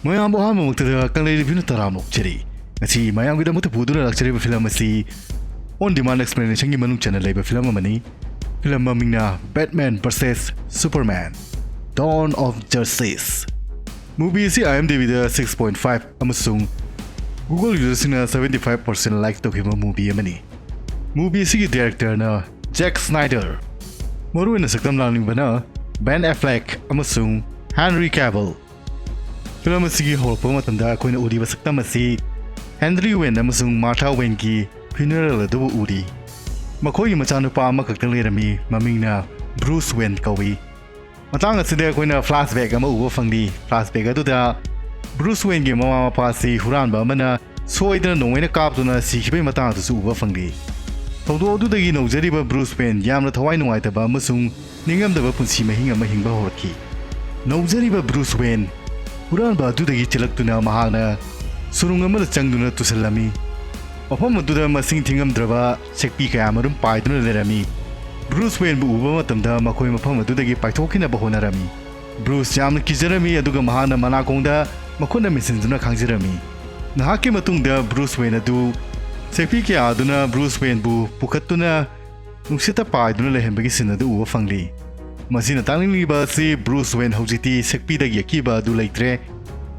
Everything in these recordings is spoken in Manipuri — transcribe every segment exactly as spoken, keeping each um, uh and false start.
ꯃꯌꯥꯝꯕꯨ ꯑꯍꯥꯟꯕꯃꯛꯇꯗ ꯀꯪꯂꯩ ꯔꯤꯚ꯭ꯌꯨꯅ ꯇꯔꯥꯝꯅ ꯑꯣꯛꯆꯔꯤ꯫ ꯉꯁꯤ ꯃꯌꯥꯝꯒꯤꯗꯃꯛꯇ ꯄꯨꯗꯨꯅ ꯂꯥꯛꯆꯔꯤꯕ ꯐꯤꯂꯝ ꯑꯁꯤ On Demand Explanation ꯒꯤ ꯃꯅꯨꯡ ꯆꯟꯅ ꯂꯩꯕ ꯐꯤꯂꯝ ꯑꯃꯅꯤ꯫ ꯐꯤꯂꯝ ꯃꯃꯤꯡꯅ Batman versus Superman: Dawn of Justice꯫ Movie ꯑꯁꯤ IMDb ꯗ six point five ꯑꯃꯁꯨꯡ Google user ꯁꯤꯡꯅ seventy five percent like ꯇꯧꯈꯤꯕ movie ꯑꯃꯅꯤ꯫ Movie ꯑꯁꯤꯒꯤ director ꯅ Zack Snyder꯫ ꯃꯔꯨꯑꯣꯏꯅ ꯁꯛꯇꯝ ꯂꯥꯡꯂꯤꯕꯅ Ben Affleck ꯑꯃꯁꯨꯡ Henry Cavill꯫ ꯐꯤꯂꯝ ꯑꯁꯤꯒꯤ ꯍꯧꯔꯛꯄ ꯃꯇꯝꯗ ꯑꯩꯈꯣꯏꯅ ꯎꯔꯤꯕ ꯁꯛꯇꯝ ꯑꯁꯤ Henry Wayne ꯑꯃꯁꯨꯡ Martha Wayne ꯒꯤ funeral ꯑꯗꯨꯕꯨ ꯎꯔꯤ꯫ ꯃꯈꯣꯏꯒꯤ ꯃꯆꯥꯅꯨꯄꯥ ꯑꯃꯈꯛꯇꯪ ꯂꯩꯔꯝꯃꯤ, ꯃꯃꯤꯡꯅ Bruce Wayne ꯀꯧꯏ꯫ ꯃꯇꯥꯡ ꯑꯁꯤꯗ ꯑꯩꯈꯣꯏꯅ flashback ꯑꯃ ꯎꯕ ꯐꯪꯂꯤ꯫ Flashback ꯑꯗꯨꯗ Bruce Wayne ꯒꯤ ꯃꯃꯥ ꯃꯄꯥ ꯑꯁꯤ ꯍꯨꯔꯥꯟꯕ ꯑꯃꯅ ꯁꯣꯏꯗꯅ ꯅꯣꯡꯃꯩꯅ ꯀꯥꯞꯇꯨꯅ ꯁꯤꯈꯤꯕꯒꯤ ꯃꯇꯥꯡ ꯑꯗꯨꯁꯨ ꯎꯕ ꯐꯪꯂꯤ꯫ ꯊꯧꯗꯣꯛ ꯑꯗꯨꯗꯒꯤ ꯅꯧꯖꯔꯤꯕ Bruce Wayne ꯌꯥꯝꯅ ꯊꯋꯥꯏ ꯅꯨꯡꯉꯥꯏꯇꯕ ꯑꯃꯁꯨꯡ ꯅꯤꯡꯉꯝꯗꯕ ꯄꯨꯟꯁꯤ ꯃꯍꯤꯡ ꯑꯃ ꯍꯤꯡꯕ ꯍꯧꯔꯛꯈꯤ꯫ ꯅꯧꯖꯔꯤꯕ Bruce Wayne ꯍꯨꯔꯥꯟꯕ ꯑꯗꯨꯗꯒꯤ ꯆꯦꯜꯂꯛꯇꯨꯅ ꯃꯍꯥꯛꯅ ꯁꯨꯔꯨꯡ ꯑꯃꯗ ꯆꯪꯗꯨꯅ ꯇꯨꯁꯤꯜꯂꯝꯃꯤ꯫ ꯃꯐꯝ ꯑꯗꯨꯗ ꯃꯁꯤꯡ ꯊꯤꯉꯝꯗ꯭ꯔꯕ ꯁꯦꯛꯄꯤ ꯀꯌꯥ ꯑꯃꯔꯨꯝ ꯄꯥꯏꯗꯨꯅ ꯂꯩꯔꯝꯃꯤ꯫ Bruce Wayne ꯕꯨ ꯎꯕ ꯃꯇꯝꯗ ꯃꯈꯣꯏ ꯃꯐꯝ ꯑꯗꯨꯗꯒꯤ ꯄꯥꯏꯊꯣꯛꯈꯤꯅꯕ ꯍꯣꯠꯅꯔꯝꯃꯤ꯫ Bruce ꯌꯥꯝꯅ ꯀꯤꯖꯔꯝꯃꯤ, ꯑꯗꯨꯒ ꯃꯍꯥꯛꯅ ꯃꯅꯥꯀꯣꯡꯗ ꯃꯈꯨꯠꯅ ꯃꯦꯟꯁꯤꯟꯗꯨꯅ ꯈꯥꯡꯖꯔꯝꯃꯤ꯫ ꯉꯥꯏꯍꯥꯛꯀꯤ ꯃꯇꯨꯡꯗ Bruce Wayne ꯑꯗꯨ ꯁꯦꯛꯄꯤ ꯀꯌꯥ ꯑꯗꯨꯅ Bruce Wayne ꯕꯨ ꯄꯨꯈꯠꯇꯨꯅ ꯅꯨꯡꯁꯤꯠꯇ ꯄꯥꯏꯗꯨꯅ ꯂꯩꯍꯟꯕꯒꯤ scene ꯑꯗꯨ ꯎꯕ ꯐꯪꯂꯤ꯫ ꯃꯁꯤꯅ ꯇꯥꯛꯅꯤꯡꯂꯤꯕ ꯑꯁꯤ Bruce Wayne ꯍꯧꯖꯤꯛꯇꯤ ꯁꯦꯛꯄꯤꯗꯒꯤ ꯑꯀꯤꯕ ꯑꯗꯨ ꯂꯩꯇ꯭ꯔꯦ꯫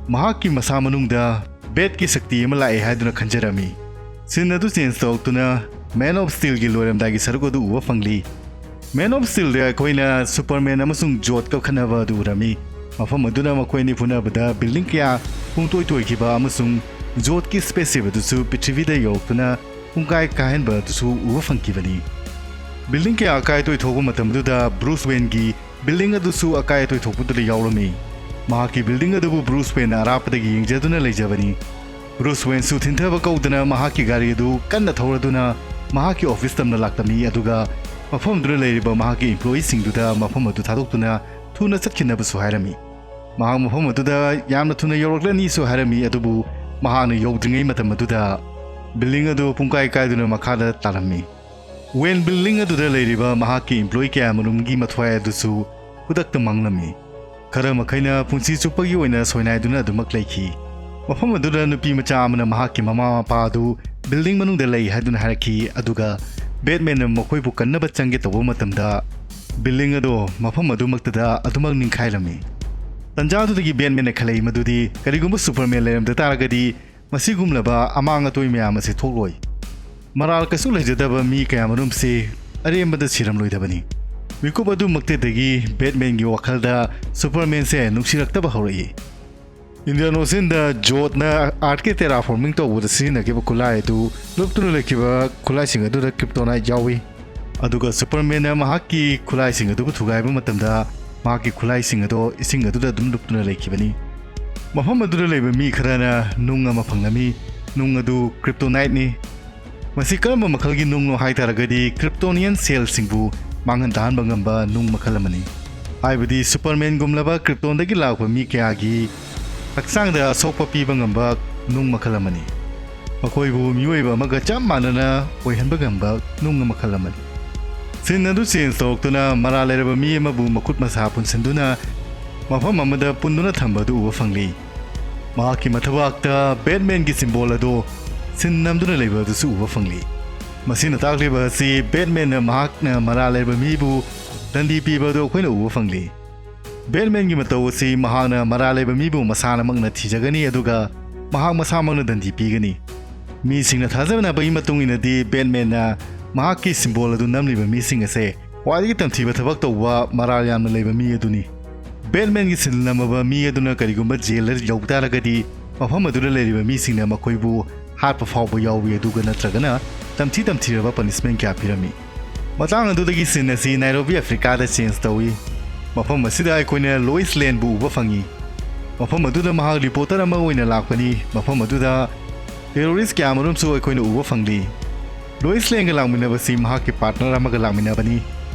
ꯃꯍꯥꯛꯀꯤ ꯃꯁꯥ ꯃꯅꯨꯡꯗ Bat ꯀꯤ ꯁꯛꯇꯤ ꯑꯃ ꯂꯥꯛꯑꯦ ꯍꯥꯏꯗꯨꯅ ꯈꯟꯖꯔꯝꯃꯤ꯫ Scene ꯑꯗꯨ change ꯇꯧꯔꯛꯇꯨꯅ Man of Steel ꯒꯤ ꯂꯣꯏꯔꯝꯗꯥꯏꯒꯤ ꯁꯔꯨꯛ ꯑꯗꯨ ꯎꯕ ꯐꯪꯂꯤ꯫ Man of Steel ꯗ ꯑꯩꯈꯣꯏꯅ Superman ꯑꯃꯁꯨꯡ Zod ꯀ ꯈꯠꯅꯕ ꯑꯗꯨ ꯎꯔꯝꯃꯤ꯫ ꯃꯐꯝ ꯑꯗꯨꯗ ꯃꯈꯣꯏ ꯑꯅꯤ ꯐꯨꯅꯕꯗ building ꯀꯌꯥ ꯄꯨꯡꯇꯣꯏ ꯇꯣꯏꯈꯤꯕ ꯑꯃꯁꯨꯡ Zod ꯀꯤ spaceship ꯑꯗꯨꯁꯨ ꯄ꯭ꯔꯤꯊꯤꯕꯤꯗ ꯌꯧꯔꯛꯇꯨꯅ ꯄꯨꯡꯀꯥꯏ ꯀꯥꯏꯍꯟꯕ ꯑꯗꯨꯁꯨ ꯎꯕ ꯐꯪꯈꯤꯕꯅꯤ꯫ Building ꯀꯌꯥ ꯑꯀꯥꯏ ꯑꯇꯣꯏ ꯊꯣꯛꯄ ꯃꯇꯝꯗꯨꯗ Bruce Wayne ꯒꯤ building ꯑꯗꯨꯁꯨ ꯑꯀꯥꯏ ꯑꯇꯣꯏ ꯊꯣꯛꯄꯗꯨꯗ ꯌꯥꯎꯔꯝꯃꯤ꯫ ꯃꯍꯥꯛꯀꯤ building ꯑꯗꯨꯕꯨ Bruce Wayne ꯅ ꯑꯔꯥꯞꯄꯗꯒꯤ ꯌꯦꯡꯖꯗꯨꯅ ꯂꯩꯖꯕꯅꯤ꯫ Bruce Wayne ꯁꯨ ꯊꯤꯟꯊꯕ ꯀꯧꯗꯅ ꯃꯍꯥꯛꯀꯤ ꯒꯥꯔꯤ ꯑꯗꯨ ꯀꯟꯅ ꯊꯧꯔꯗꯨꯅ ꯃꯍꯥꯛꯀꯤ office ꯇꯝꯅ ꯂꯥꯛꯂꯝꯃꯤ, ꯑꯗꯨꯒ ꯃꯐꯝꯗꯨꯗ ꯂꯩꯔꯤꯕ ꯃꯍꯥꯛꯀꯤ employee ꯁꯤꯡꯗꯨꯗ ꯃꯐꯝ ꯑꯗꯨ ꯊꯥꯗꯣꯛꯇꯨꯅ ꯊꯨꯅ ꯆꯠꯈꯤꯅꯕꯁꯨ ꯍꯥꯏꯔꯝꯃꯤ꯫ ꯃꯍꯥꯛ ꯃꯐꯝ ꯑꯗꯨꯗ ꯌꯥꯝꯅ ꯊꯨꯅ ꯌꯧꯔꯛꯂꯅꯤꯁꯨ ꯍꯥꯏꯔꯝꯃꯤ, ꯑꯗꯨꯕꯨ ꯃꯍꯥꯛꯅ ꯌꯧꯗ꯭ꯔꯤꯉꯩ ꯃꯇꯝ ꯑꯗꯨꯗ building ꯑꯗꯨ ꯄꯨꯡꯀꯥꯏ ꯀꯥꯏꯗꯨꯅ ꯃꯈꯥꯗ ꯇꯥꯔꯝꯃꯤ꯫ Wayne building ꯑꯗꯨꯗ ꯂꯩꯔꯤꯕ ꯃꯍꯥꯛꯀꯤ employee ꯀꯌꯥꯃꯔꯨꯝꯒꯤ ꯃꯊ꯭ꯋꯥꯏ ꯑꯗꯨꯁꯨ ꯈꯨꯗꯛꯇ ꯃꯥꯡꯂꯝꯃꯤ꯫ ꯈꯔ ꯃꯈꯩꯅ ꯄꯨꯟꯁꯤ ꯆꯨꯞꯄꯒꯤ ꯑꯣꯏꯅ ꯁꯣꯏꯅꯥꯏꯗꯨꯅ ꯑꯗꯨꯃꯛ ꯂꯩꯈꯤ꯫ ꯃꯐꯝ ꯑꯗꯨꯗ ꯅꯨꯄꯤ ꯃꯆꯥ ꯑꯃꯅ ꯃꯍꯥꯛꯀꯤ ꯃꯃꯥ ꯃꯄꯥ ꯑꯗꯨ building ꯃꯅꯨꯡꯗ ꯂꯩ ꯍꯥꯏꯗꯨꯅ ꯍꯥꯏꯔꯛꯈꯤ, ꯑꯗꯨꯒ Batman ꯅ ꯃꯈꯣꯏꯕꯨ ꯀꯟꯅꯕ ꯆꯪꯒꯦ ꯇꯧꯕ ꯃꯇꯝꯗ building ꯑꯗꯣ ꯃꯐꯝ ꯑꯗꯨꯃꯛꯇꯗ ꯑꯗꯨꯃꯛ ꯅꯤꯡꯈꯥꯏꯔꯝꯃꯤ꯫ ꯇꯟꯖꯥ ꯑꯗꯨꯗꯒꯤ Batman ꯅ ꯈꯜꯂꯛꯏ ꯃꯗꯨꯗꯤ ꯀꯔꯤꯒꯨꯝꯕ Superman ꯂꯩꯔꯝꯗ ꯇꯥꯔꯒꯗꯤ ꯃꯁꯤꯒꯨꯝꯂꯕ ꯑꯃꯥꯡ ꯑꯇꯣꯏ ꯃꯌꯥꯝ ꯑꯁꯤ ꯊꯣꯛꯂꯣꯏ꯫ ꯃꯔꯥꯜ ꯀꯩꯁꯨ ꯂꯩꯖꯗꯕ ꯃꯤ ꯀꯌꯥꯃꯔꯨꯝꯁꯤ ꯑꯔꯦꯝꯕꯗ ꯁꯤꯔꯝꯂꯣꯏꯗꯕꯅꯤ꯫ ꯃꯤꯀꯨꯞ ꯑꯗꯨꯃꯛꯇꯗꯒꯤ Batman ꯒꯤ ꯋꯥꯈꯜꯗ Superman ꯁꯦ ꯅꯨꯡꯁꯤꯔꯛꯇꯕ ꯍꯧꯔꯛꯏ꯫ Indian Ocean ꯗ Zod ꯅ Earth ꯀꯤ terraforming ꯇꯧꯕꯗ ꯁꯤꯖꯤꯟꯅꯈꯤꯕ ꯈꯨꯠꯂꯥꯏ ꯑꯗꯨ ꯂꯨꯞꯇꯨꯅ ꯂꯩꯈꯤꯕ ꯈꯨꯠꯂꯥꯏꯁꯤꯡ ꯑꯗꯨꯗ Kryptonite ꯌꯥꯎꯏ꯫ ꯑꯗꯨꯒ Superman ꯅ ꯃꯍꯥꯛꯀꯤ ꯈꯨꯠꯂꯥꯏꯁꯤꯡ ꯑꯗꯨꯕꯨ ꯊꯨꯒꯥꯏꯕ ꯃꯇꯝꯗ ꯃꯍꯥꯛꯀꯤ ꯈꯨꯠꯂꯥꯏꯁꯤꯡ ꯑꯗꯣ ꯏꯁꯤꯡ ꯑꯗꯨꯗ ꯑꯗꯨꯝ ꯂꯨꯞꯇꯨꯅ ꯂꯩꯈꯤꯕꯅꯤ꯫ ꯃꯐꯝ ꯑꯗꯨꯗ ꯂꯩꯕ ꯃꯤ ꯈꯔꯅ ꯅꯨꯡ ꯑꯃ ꯐꯪꯂꯝꯃꯤ꯫ ꯅꯨꯡ ꯑꯗꯨ Kryptonite ꯅꯤ꯫ ꯃꯁꯤ ꯀꯔꯝꯕ ꯃꯈꯜꯒꯤ ꯅꯨꯡꯅꯣ ꯍꯥꯏ ꯇꯥꯔꯒꯗꯤ Kryptonian cell ꯁꯤꯡꯕꯨ ꯃꯥꯡꯍꯟ ꯇꯥꯍꯟꯕ ꯉꯝꯕ ꯅꯨꯡ ꯃꯈꯜ ꯑꯃꯅꯤ꯫ ꯍꯥꯏꯕꯗꯤ Superman ꯒꯨꯝꯂꯕ Krypton ꯗꯒꯤ ꯂꯥꯛꯄ ꯃꯤ ꯀꯌꯥꯒꯤ ꯍꯛꯆꯥꯡꯗ ꯑꯁꯣꯛꯄ ꯄꯤꯕ ꯉꯝꯕ ꯅꯨꯡ ꯃꯈꯜ ꯑꯃꯅꯤ꯫ ꯃꯈꯣꯏꯕꯨ ꯃꯤꯑꯣꯏꯕ ꯑꯃꯒ ꯆꯞ ꯃꯥꯟꯅꯅ ꯑꯣꯏꯍꯟꯕ ꯉꯝꯕ ꯅꯨꯡ ꯃꯈꯜ ꯑꯃꯅꯤ꯫ Scene ꯑꯗꯨ change ꯇꯧꯔꯛꯇꯨꯅ ꯃꯔꯥꯜ ꯂꯩꯔꯕ ꯃꯤ ꯑꯃꯕꯨ ꯃꯈꯨꯠ ꯃꯁꯥ ꯄꯨꯟꯁꯤꯟꯗꯨꯅ ꯃꯐꯝ ꯑꯃꯗ ꯄꯨꯟꯗꯨꯅ ꯊꯝꯕ ꯑꯗꯨ ꯎꯕ ꯐꯪꯂꯤ꯫ ꯃꯍꯥꯛꯀꯤ ꯃꯊꯕꯥꯛꯇ Batman ꯒꯤ symbol ꯑꯗꯨ ꯁꯤꯟ ꯅꯝꯗꯨꯅ ꯂꯩꯕ ꯑꯗꯨꯁꯨ ꯎꯕ ꯐꯪꯂꯤ꯫ ꯃꯁꯤꯅ ꯇꯥꯛꯂꯤꯕ ꯑꯁꯤ Batman ꯅ ꯃꯍꯥꯛꯅ ꯃꯔꯥꯜ ꯂꯩꯔꯕ ꯃꯤꯕꯨ ꯗꯟꯗꯤ ꯄꯤꯕ ꯑꯗꯨ ꯑꯩꯈꯣꯏꯅ ꯎꯕ ꯐꯪꯂꯤ꯫ Batman ꯒꯤ ꯃꯇꯧ ꯑꯁꯤ ꯃꯍꯥꯛꯅ ꯃꯔꯥꯜ ꯂꯩꯕ ꯃꯤꯕꯨ ꯃꯁꯥꯅꯃꯛꯅ ꯊꯤꯖꯒꯅꯤ, ꯑꯗꯨꯒ ꯃꯍꯥꯛ ꯃꯁꯥꯃꯛꯅ ꯗꯟꯗꯤ ꯄꯤꯒꯅꯤ꯫ ꯃꯤꯁꯤꯡꯅ ꯊꯥꯖꯅꯕꯒꯤ ꯃꯇꯨꯡ ꯏꯟꯅꯗꯤ Batman ꯅ ꯃꯍꯥꯛꯀꯤ symbol ꯑꯗꯨ ꯅꯝꯂꯤꯕ ꯃꯤꯁꯤꯡ ꯑꯁꯦ ꯈ꯭ꯋꯥꯏꯗꯒꯤ ꯇꯝꯊꯤꯕ ꯊꯕꯛ ꯇꯧꯕ, ꯃꯔꯥꯜ ꯌꯥꯝꯅ ꯂꯩꯕ ꯃꯤ ꯑꯗꯨꯅꯤ꯫ Batman ꯒꯤ ꯁꯤꯟ ꯅꯝꯃꯕ ꯃꯤ ꯑꯗꯨꯅ ꯀꯔꯤꯒꯨꯝꯕ jail ꯗ ꯌꯧꯕ ꯇꯥꯔꯒꯗꯤ ꯃꯐꯝ ꯑꯗꯨꯗ ꯂꯩꯔꯤꯕ ꯃꯤꯁꯤꯡꯅ ꯃꯈꯣꯏꯕꯨ ꯍꯥꯠꯄ ꯐꯥꯎꯕ ꯌꯥꯎꯏ, ꯑꯗꯨꯒ ꯅꯠꯇ꯭ꯔꯒꯅ ꯇꯝꯊꯤ ꯇꯝꯊꯤꯔꯕ punishment ꯀꯌꯥ ꯄꯤꯔꯝꯃꯤ꯫ ꯃꯇꯥꯡ ꯑꯗꯨꯗꯒꯤ scene ꯑꯁꯤ Nairobi, Africa ꯗ change ꯇꯧꯏ꯫ ꯃꯐꯝ ꯑꯁꯤꯗ ꯑꯩꯈꯣꯏꯅ Lois Lane ꯕꯨ ꯎꯕ ꯐꯪꯏ꯫ ꯃꯐꯝ ꯑꯗꯨꯗ ꯃꯍꯥꯛ reporter ꯑꯃ ꯑꯣꯏꯅ ꯂꯥꯛꯄꯅꯤ꯫ ꯃꯐꯝ ꯑꯗꯨꯗ terrorist ꯀꯌꯥꯃꯔꯨꯝꯁꯨ ꯑꯩꯈꯣꯏꯅ ꯎꯕ ꯐꯪꯂꯤ꯫ Lois Lane ꯒ ꯂꯥꯛꯃꯤꯟꯅꯕꯁꯤ ꯃꯍꯥꯛꯀꯤ partner ꯑꯃꯒ ꯂꯥꯛꯃꯤꯟꯅꯕꯅꯤ꯫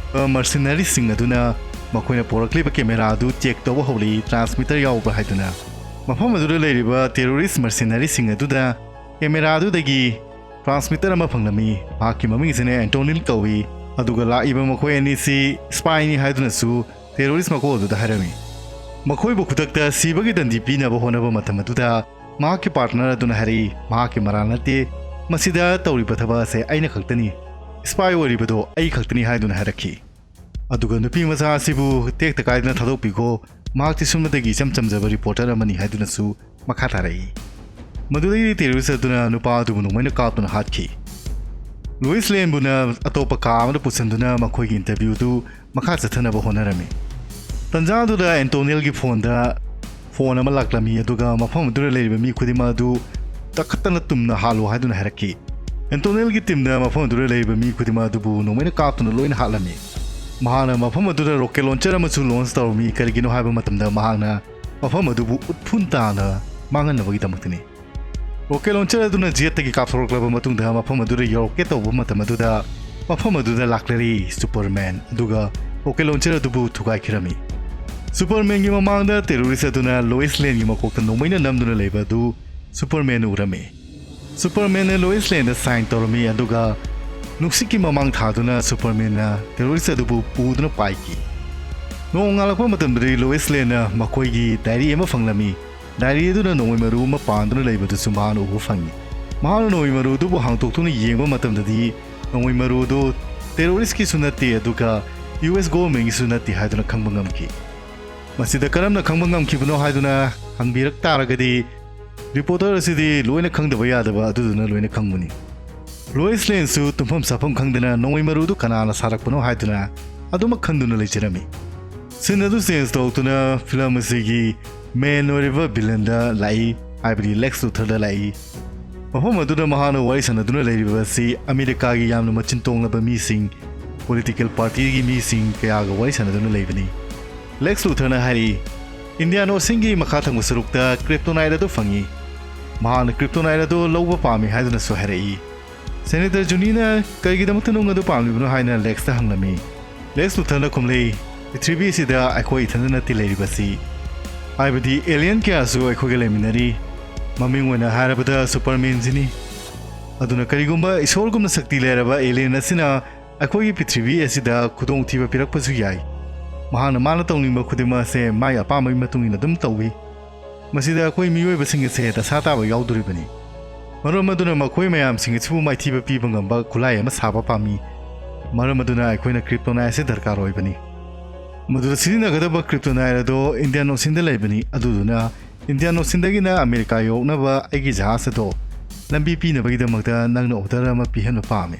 Mercenary ꯁꯤꯡ ꯑꯗꯨꯅ ꯃꯈꯣꯏꯅ ꯄꯨꯔꯛꯂꯤꯕ camera ꯑꯗꯨ check ꯇꯧꯕ ꯍꯧꯔꯛꯏ, transmitter ꯌꯥꯎꯕ꯭ꯔꯥ ꯍꯥꯏꯗꯨꯅ꯫ ꯃꯐꯝ ꯑꯗꯨꯗ ꯂꯩꯔꯤꯕ terrorist mercenary ꯁꯤꯡ ꯑꯗꯨꯗ camera ꯑꯗꯨꯗꯒꯤ transmitter ꯑꯃ ꯐꯪꯂꯝꯃꯤ꯫ ꯃꯍꯥꯛꯀꯤ ꯃꯃꯤꯡ ꯑꯁꯤꯅ Antonil ꯀꯧꯏ꯫ ꯑꯗꯨꯒ ꯂꯥꯛꯏꯕ ꯃꯈꯣꯏ ꯑꯅꯤꯁꯤ spy ꯅꯤ ꯍꯥꯏꯗꯨꯅꯁꯨ terrorist ꯃꯀꯣꯛ ꯑꯗꯨꯗ ꯍꯥꯏꯔꯝꯃꯤ꯫ ꯃꯈꯣꯏꯕꯨ ꯈꯨꯗꯛꯇ ꯁꯤꯕꯒꯤ ꯗꯟꯗꯤ ꯄꯤꯅꯕ ꯍꯣꯠꯅꯕ ꯃꯇꯝ ꯑꯗꯨꯗ ꯃꯍꯥꯛꯀꯤ ꯄꯥꯔꯠꯅꯔ ꯑꯗꯨꯅ ꯍꯥꯏꯔꯛꯏ, "ꯃꯍꯥꯛꯀꯤ ꯃꯔꯥꯜ ꯅꯠꯇꯦ, ꯃꯁꯤꯗ ꯇꯧꯔꯤꯕ ꯊꯕꯛ ꯑꯁꯦ ꯑꯩꯅ ꯈꯛꯇꯅꯤ, ꯁ꯭ꯄꯥꯏ ꯑꯣꯏꯔꯤꯕꯗꯣ ꯑꯩ ꯈꯛꯇꯅꯤ" ꯍꯥꯏꯗꯨꯅ ꯍꯥꯏꯔꯛꯈꯤ꯫ ꯑꯗꯨꯒ ꯅꯨꯄꯤ ꯃꯆꯥ ꯑꯁꯤꯕꯨ ꯇꯦꯛꯇ ꯀꯥꯏꯗꯅ ꯊꯥꯗꯣꯛꯄꯤꯈꯣ, ꯃꯍꯥꯛꯇꯤ ꯁꯨꯞꯅꯇꯒꯤ ꯏꯆꯝ ꯆꯝꯖꯕ ꯔꯤꯄꯣꯔꯇꯔ ꯑꯃꯅꯤ ꯍꯥꯏꯗꯨꯅꯁꯨ ꯃꯈꯥ ꯇꯥꯔꯛꯏ꯫ ꯃꯗꯨꯗꯒꯤꯗꯤ ꯇꯦꯔꯣꯔꯤꯁ ꯑꯗꯨꯅ ꯅꯨꯄꯥ ꯑꯗꯨꯕꯨ ꯅꯣꯡꯃꯩꯅ ꯀꯥꯞꯇꯨꯅ ꯍꯥꯠꯈꯤ꯫ ꯂꯨꯏꯁ ꯂꯦꯟꯕꯨꯅ ꯑꯇꯣꯞꯄ ꯀꯥ ꯑꯃꯗ ꯄꯨꯁꯤꯟꯗꯨꯅ ꯃꯈꯣꯏꯒꯤ ꯏꯟꯇꯔꯚ꯭ꯌꯨꯗꯨ ꯃꯈꯥ ꯆꯠꯊꯅꯕ ꯍꯣꯠꯅꯔꯝꯃꯤ꯫ ꯇꯟꯖꯥ ꯑꯗꯨꯗ ꯑꯦꯟꯇꯣꯅꯤꯌꯦꯜꯒꯤ ꯐꯣꯟꯗ ꯐꯣꯟ ꯑꯃ ꯂꯥꯛꯂꯝꯃꯤ, ꯑꯗꯨꯒ ꯃꯐꯝ ꯑꯗꯨꯗ ꯂꯩꯔꯤꯕ ꯃꯤ ꯈꯨꯗꯤꯡꯃꯛ ꯑꯗꯨ ꯇꯛꯈꯠꯇꯅ ꯇꯨꯝꯅ ꯍꯥꯠꯂꯨ ꯍꯥꯏꯗꯨꯅ ꯍꯥꯏꯔꯛꯈꯤ꯫ ꯑꯦꯟꯇꯣꯅꯤꯌꯦꯜꯒꯤ ꯇꯤꯝꯅ ꯃꯐꯝ ꯑꯗꯨꯗ ꯂꯩꯔꯤꯕ ꯃꯤ ꯈꯨꯗꯤꯡꯃꯛ ꯑꯗꯨꯕꯨ ꯅꯣꯡꯃꯩꯅ ꯀꯥꯞꯇꯨꯅ ꯂꯣꯏꯅ ꯍꯥꯠꯂꯝꯃꯤ꯫ ꯃꯍꯥꯛꯅ ꯃꯐꯝ ꯑꯗꯨꯗ ꯔꯣꯀꯦꯠ ꯂꯣꯟꯆꯔ ꯑꯃꯁꯨ ꯂꯣꯟꯆ ꯇꯧꯔꯝꯃꯤ꯫ ꯀꯔꯤꯒꯤꯅꯣ ꯍꯥꯏꯕ ꯃꯇꯝꯗ ꯃꯍꯥꯛꯅ ꯃꯐꯝ ꯑꯗꯨꯕꯨ ꯎꯠꯐꯨꯟ ꯇꯥꯅ ꯃꯥꯡꯍꯟꯅꯕꯒꯤꯗꯃꯛꯇꯅꯤ꯫ ꯔꯣꯀꯦꯠ ꯂꯣꯟꯆꯔ ꯑꯗꯨꯅ ꯖꯦꯠꯇꯒꯤ ꯀꯥꯞꯊꯣꯔꯛꯂꯕ ꯃꯇꯨꯡꯗ ꯃꯐꯝ ꯑꯗꯨꯗ ꯌꯧꯔꯛꯀꯦ ꯇꯧꯕ ꯃꯇꯝ ꯑꯗꯨꯗ ꯃꯐꯝ ꯑꯗꯨꯗ ꯂꯥꯛꯂꯔꯤ ꯁꯨꯄꯔꯃꯦꯟ, ꯑꯗꯨꯒ ꯔꯣꯀꯦꯠ ꯂꯣꯟꯆꯔ ꯑꯗꯨꯕꯨ ꯊꯨꯒꯥꯏꯈꯤꯔꯝꯃꯤ꯫ ꯁꯨꯄꯔꯃꯦꯟꯒꯤ ꯃꯃꯥꯡꯗ ꯇꯦꯔꯣꯔꯤꯁ ꯑꯗꯨꯅ ꯂꯣꯏꯁ ꯂꯦꯟꯒꯤ ꯃꯀꯣꯛꯇ ꯅꯣꯡꯃꯩꯅ ꯅꯝꯗꯨꯅ ꯂꯩꯕ ꯑꯗꯨ ꯁꯨꯄꯔꯃꯦꯟꯅ ꯎꯔꯝꯃꯤ꯫ ꯁꯨꯄꯔꯃꯦꯟꯅ ꯂꯣꯏꯁ ꯂꯦꯟꯗ ꯁꯥꯏꯟ ꯇꯧꯔꯝꯃꯤ, ꯑꯗꯨꯒ ꯅꯨꯡꯁꯤꯠꯀꯤ ꯃꯃꯥꯡ ꯊꯥꯗꯨꯅ ꯁꯨꯄꯔꯃꯦꯟꯅ ꯇꯦꯔꯣꯔꯤꯁ ꯑꯗꯨꯕꯨ ꯄꯨꯗꯨꯅ ꯄꯥꯏꯈꯤ꯫ ꯅꯣꯡ ꯉꯥꯜꯂꯛꯄ ꯃꯇꯝꯗꯗꯤ ꯂꯣꯏꯁ ꯂꯦꯟꯅ ꯃꯈꯣꯏꯒꯤ ꯗꯥꯏꯔꯤ ꯑꯃ ꯐꯪꯂꯝꯃꯤ꯫ ꯗꯥꯏꯔꯤ ꯑꯗꯨꯅ ꯅꯣꯡꯃꯩ ꯃꯔꯨ ꯑꯃ ꯄꯥꯟꯗꯨꯅ ꯂꯩꯕꯗꯨꯁꯨ ꯃꯍꯥꯛꯅ ꯎꯕ ꯐꯪꯉꯤ꯫ ꯃꯍꯥꯛꯅ ꯅꯣꯡꯃꯩ ꯃꯔꯨ ꯑꯗꯨꯕꯨ ꯍꯥꯡꯗꯣꯛꯇꯨꯅ ꯌꯦꯡꯕ ꯃꯇꯝꯗꯗꯤ ꯅꯣꯡꯃꯩ ꯃꯔꯨ ꯑꯗꯨ ꯇꯦꯔꯣꯔꯤꯁꯀꯤꯁꯨ ꯅꯠꯇꯦ, ꯑꯗꯨꯒ ꯌꯨ ꯑꯦꯁ ꯒꯣꯚꯔꯟꯃꯦꯟꯒꯤꯁꯨ ꯅꯠꯇꯦ ꯍꯥꯏꯗꯨꯅ ꯈꯪꯕ ꯉꯝꯈꯤ꯫ ꯃꯁꯤꯗ ꯀꯔꯝꯅ ꯈꯪꯕ ꯉꯝꯈꯤꯕꯅꯣ ꯍꯥꯏꯗꯨꯅ ꯍꯪꯕꯤꯔꯛ ꯇꯥꯔꯒꯗꯤ, ꯔꯤꯄꯣꯔꯇꯔ ꯑꯁꯤꯗꯤ ꯂꯣꯏꯅ ꯈꯪꯗꯕ ꯌꯥꯗꯕ ꯑꯗꯨꯗꯨꯅ ꯂꯣꯏꯅ ꯈꯪꯕꯅꯤ꯫ ꯂꯣꯏꯁ ꯂꯦꯟꯁꯨ ꯇꯨꯝꯐꯝ ꯆꯥꯐꯝ ꯈꯪꯗꯅ ꯅꯣꯡꯃꯩ ꯃꯔꯨꯗꯨ ꯀꯅꯥꯅ ꯁꯥꯔꯛꯄꯅꯣ ꯍꯥꯏꯗꯨꯅ ꯑꯗꯨꯃꯛ ꯈꯪꯗꯨꯅ ꯂꯩꯖꯔꯝꯃꯤ꯫ ꯁꯤꯟ ꯑꯗꯨ ꯆꯦꯟꯖ ꯇꯧꯗꯨꯅ ꯐꯤꯂꯝ ꯑꯁꯤꯒꯤ ꯃꯦꯟ ꯑꯣꯏꯔꯤꯕ ꯚꯤꯂꯟꯗ ꯂꯥꯛꯏ, ꯍꯥꯏꯕꯗꯤ ꯂꯦꯛꯁ ꯂꯨꯊꯔꯗ ꯂꯥꯛꯏ꯫ ꯃꯐꯝ ꯑꯗꯨꯗ ꯃꯍꯥꯛꯅ ꯋꯥꯔꯤ ꯁꯥꯟꯅꯗꯨꯅ ꯂꯩꯔꯤꯕ ꯑꯁꯤ ꯑꯃꯦꯔꯤꯀꯥꯒꯤ ꯌꯥꯝꯅ ꯃꯆꯤꯟ ꯇꯣꯡꯂꯕ ꯃꯤꯁꯤꯡ, ꯄꯣꯂꯤꯇꯤꯀꯦꯜ ꯄꯥꯔꯇꯤꯒꯤ ꯃꯤꯁꯤꯡ ꯀꯌꯥꯒ ꯋꯥꯔꯤ ꯁꯥꯟꯅꯗꯨꯅ ꯂꯩꯕꯅꯤ꯫ ꯂꯦꯛꯁ ꯂꯨꯊꯔꯅ ꯍꯥꯏꯔꯤ, "ꯏꯟꯗꯤꯌꯥꯟ ꯑꯣꯁꯤꯟꯒꯤ ꯃꯈꯥ ꯊꯪꯕ ꯁꯔꯨꯛꯇ ꯀ꯭ꯔꯤꯞꯇꯣꯅꯥꯏꯠ ꯑꯗꯨ ꯐꯪꯏ꯫ ꯃꯍꯥꯛꯅ ꯀ꯭ꯔꯤꯞꯇꯣꯅꯥꯏꯠ ꯑꯗꯨ ꯂꯧꯕ ꯄꯥꯝꯃꯤ" ꯍꯥꯏꯗꯨꯅꯁꯨ ꯍꯥꯏꯔꯛꯏ꯫ ꯁꯦꯅꯦꯇꯔ ꯖꯨꯅꯤꯅ "ꯀꯔꯤꯒꯤꯗꯃꯛꯇ ꯅꯨꯡ ꯑꯗꯨ ꯄꯥꯝꯂꯤꯕꯅꯣ?" ꯍꯥꯏꯅ ꯂꯦꯛꯁꯇ ꯍꯪꯂꯝꯃꯤ꯫ ꯂꯦꯛꯁ ꯂꯨꯊꯔꯅ ꯈꯨꯝꯂꯛꯏ, "ꯄ꯭ꯔꯤꯊꯤꯕꯤ ꯑꯁꯤꯗ ꯑꯩꯈꯣꯏ ꯏꯊꯟꯇ ꯅꯠꯇꯦ ꯂꯩꯔꯤꯕꯁꯤ, ꯍꯥꯏꯕꯗꯤ ꯑꯦꯂꯤꯌꯟ ꯀꯌꯥꯁꯨ ꯑꯩꯈꯣꯏꯒ ꯂꯩꯃꯤꯟꯅꯔꯤ꯫ ꯃꯃꯤꯡ ꯑꯣꯏꯅ ꯍꯥꯏꯔꯕꯗ ꯁꯨꯄꯔꯃꯦꯟꯁꯤꯅꯤ꯫ ꯑꯗꯨꯅ ꯀꯔꯤꯒꯨꯝꯕ ꯏꯁꯣꯔꯒꯨꯝꯅ ꯁꯛꯇꯤ ꯂꯩꯔꯕ ꯑꯦꯂꯤꯌꯟ ꯑꯁꯤꯅ ꯑꯩꯈꯣꯏꯒꯤ ꯄ꯭ꯔꯤꯊꯤꯕꯤ ꯑꯁꯤꯗ ꯈꯨꯗꯣꯡꯊꯤꯕ ꯄꯤꯔꯛꯄꯁꯨ ꯌꯥꯏ꯫ ꯃꯍꯥꯛꯅ ꯃꯥꯅ ꯇꯧꯅꯤꯡꯕ ꯈꯨꯗꯤꯡꯃꯛ ꯑꯁꯦ ꯃꯥꯒꯤ ꯑꯄꯥꯝꯕꯒꯤ ꯃꯇꯨꯡ ꯏꯟꯅ ꯑꯗꯨꯝ ꯇꯧꯏ꯫ ꯃꯁꯤꯗ ꯑꯩꯈꯣꯏ ꯃꯤꯑꯣꯏꯕꯁꯤꯡ ꯑꯁꯦ ꯗꯁꯥ ꯇꯥꯕ ꯌꯥꯎꯗꯣꯔꯤꯕꯅꯤ꯫ ꯃꯔꯝ ꯑꯗꯨꯅ ꯃꯈꯣꯏ ꯃꯌꯥꯝꯁꯤꯡ ꯑꯁꯤꯕꯨ ꯃꯥꯏꯊꯤꯕ ꯄꯤꯕ ꯉꯝꯕ ꯈꯨꯠꯂꯥꯏ ꯑꯃ ꯁꯥꯕ ꯄꯥꯝꯃꯤ꯫ ꯃꯔꯝ ꯑꯗꯨꯅ ꯑꯩꯈꯣꯏꯅ Kryptonite ꯑꯁꯤ ꯗꯔꯀꯥꯔ ꯑꯣꯏꯕꯅꯤ꯫ ꯃꯗꯨꯗ ꯁꯤꯖꯤꯟꯅꯒꯗꯕ Kryptonite ꯑꯗꯨ Indian Ocean ꯗ ꯂꯩꯕꯅꯤ꯫ ꯑꯗꯨꯗꯨꯅ Indian Ocean ꯗꯒꯤꯅ ꯑꯃꯦꯔꯤꯀꯥ ꯌꯧꯅꯕ ꯑꯩꯒꯤ ꯖꯍꯥꯖ ꯑꯗꯣ ꯂꯝꯕꯤ ꯄꯤꯅꯕꯒꯤꯗꯃꯛꯇ ꯅꯪꯅ order ꯑꯃ ꯄꯤꯍꯟꯕ ꯄꯥꯝꯃꯤ꯫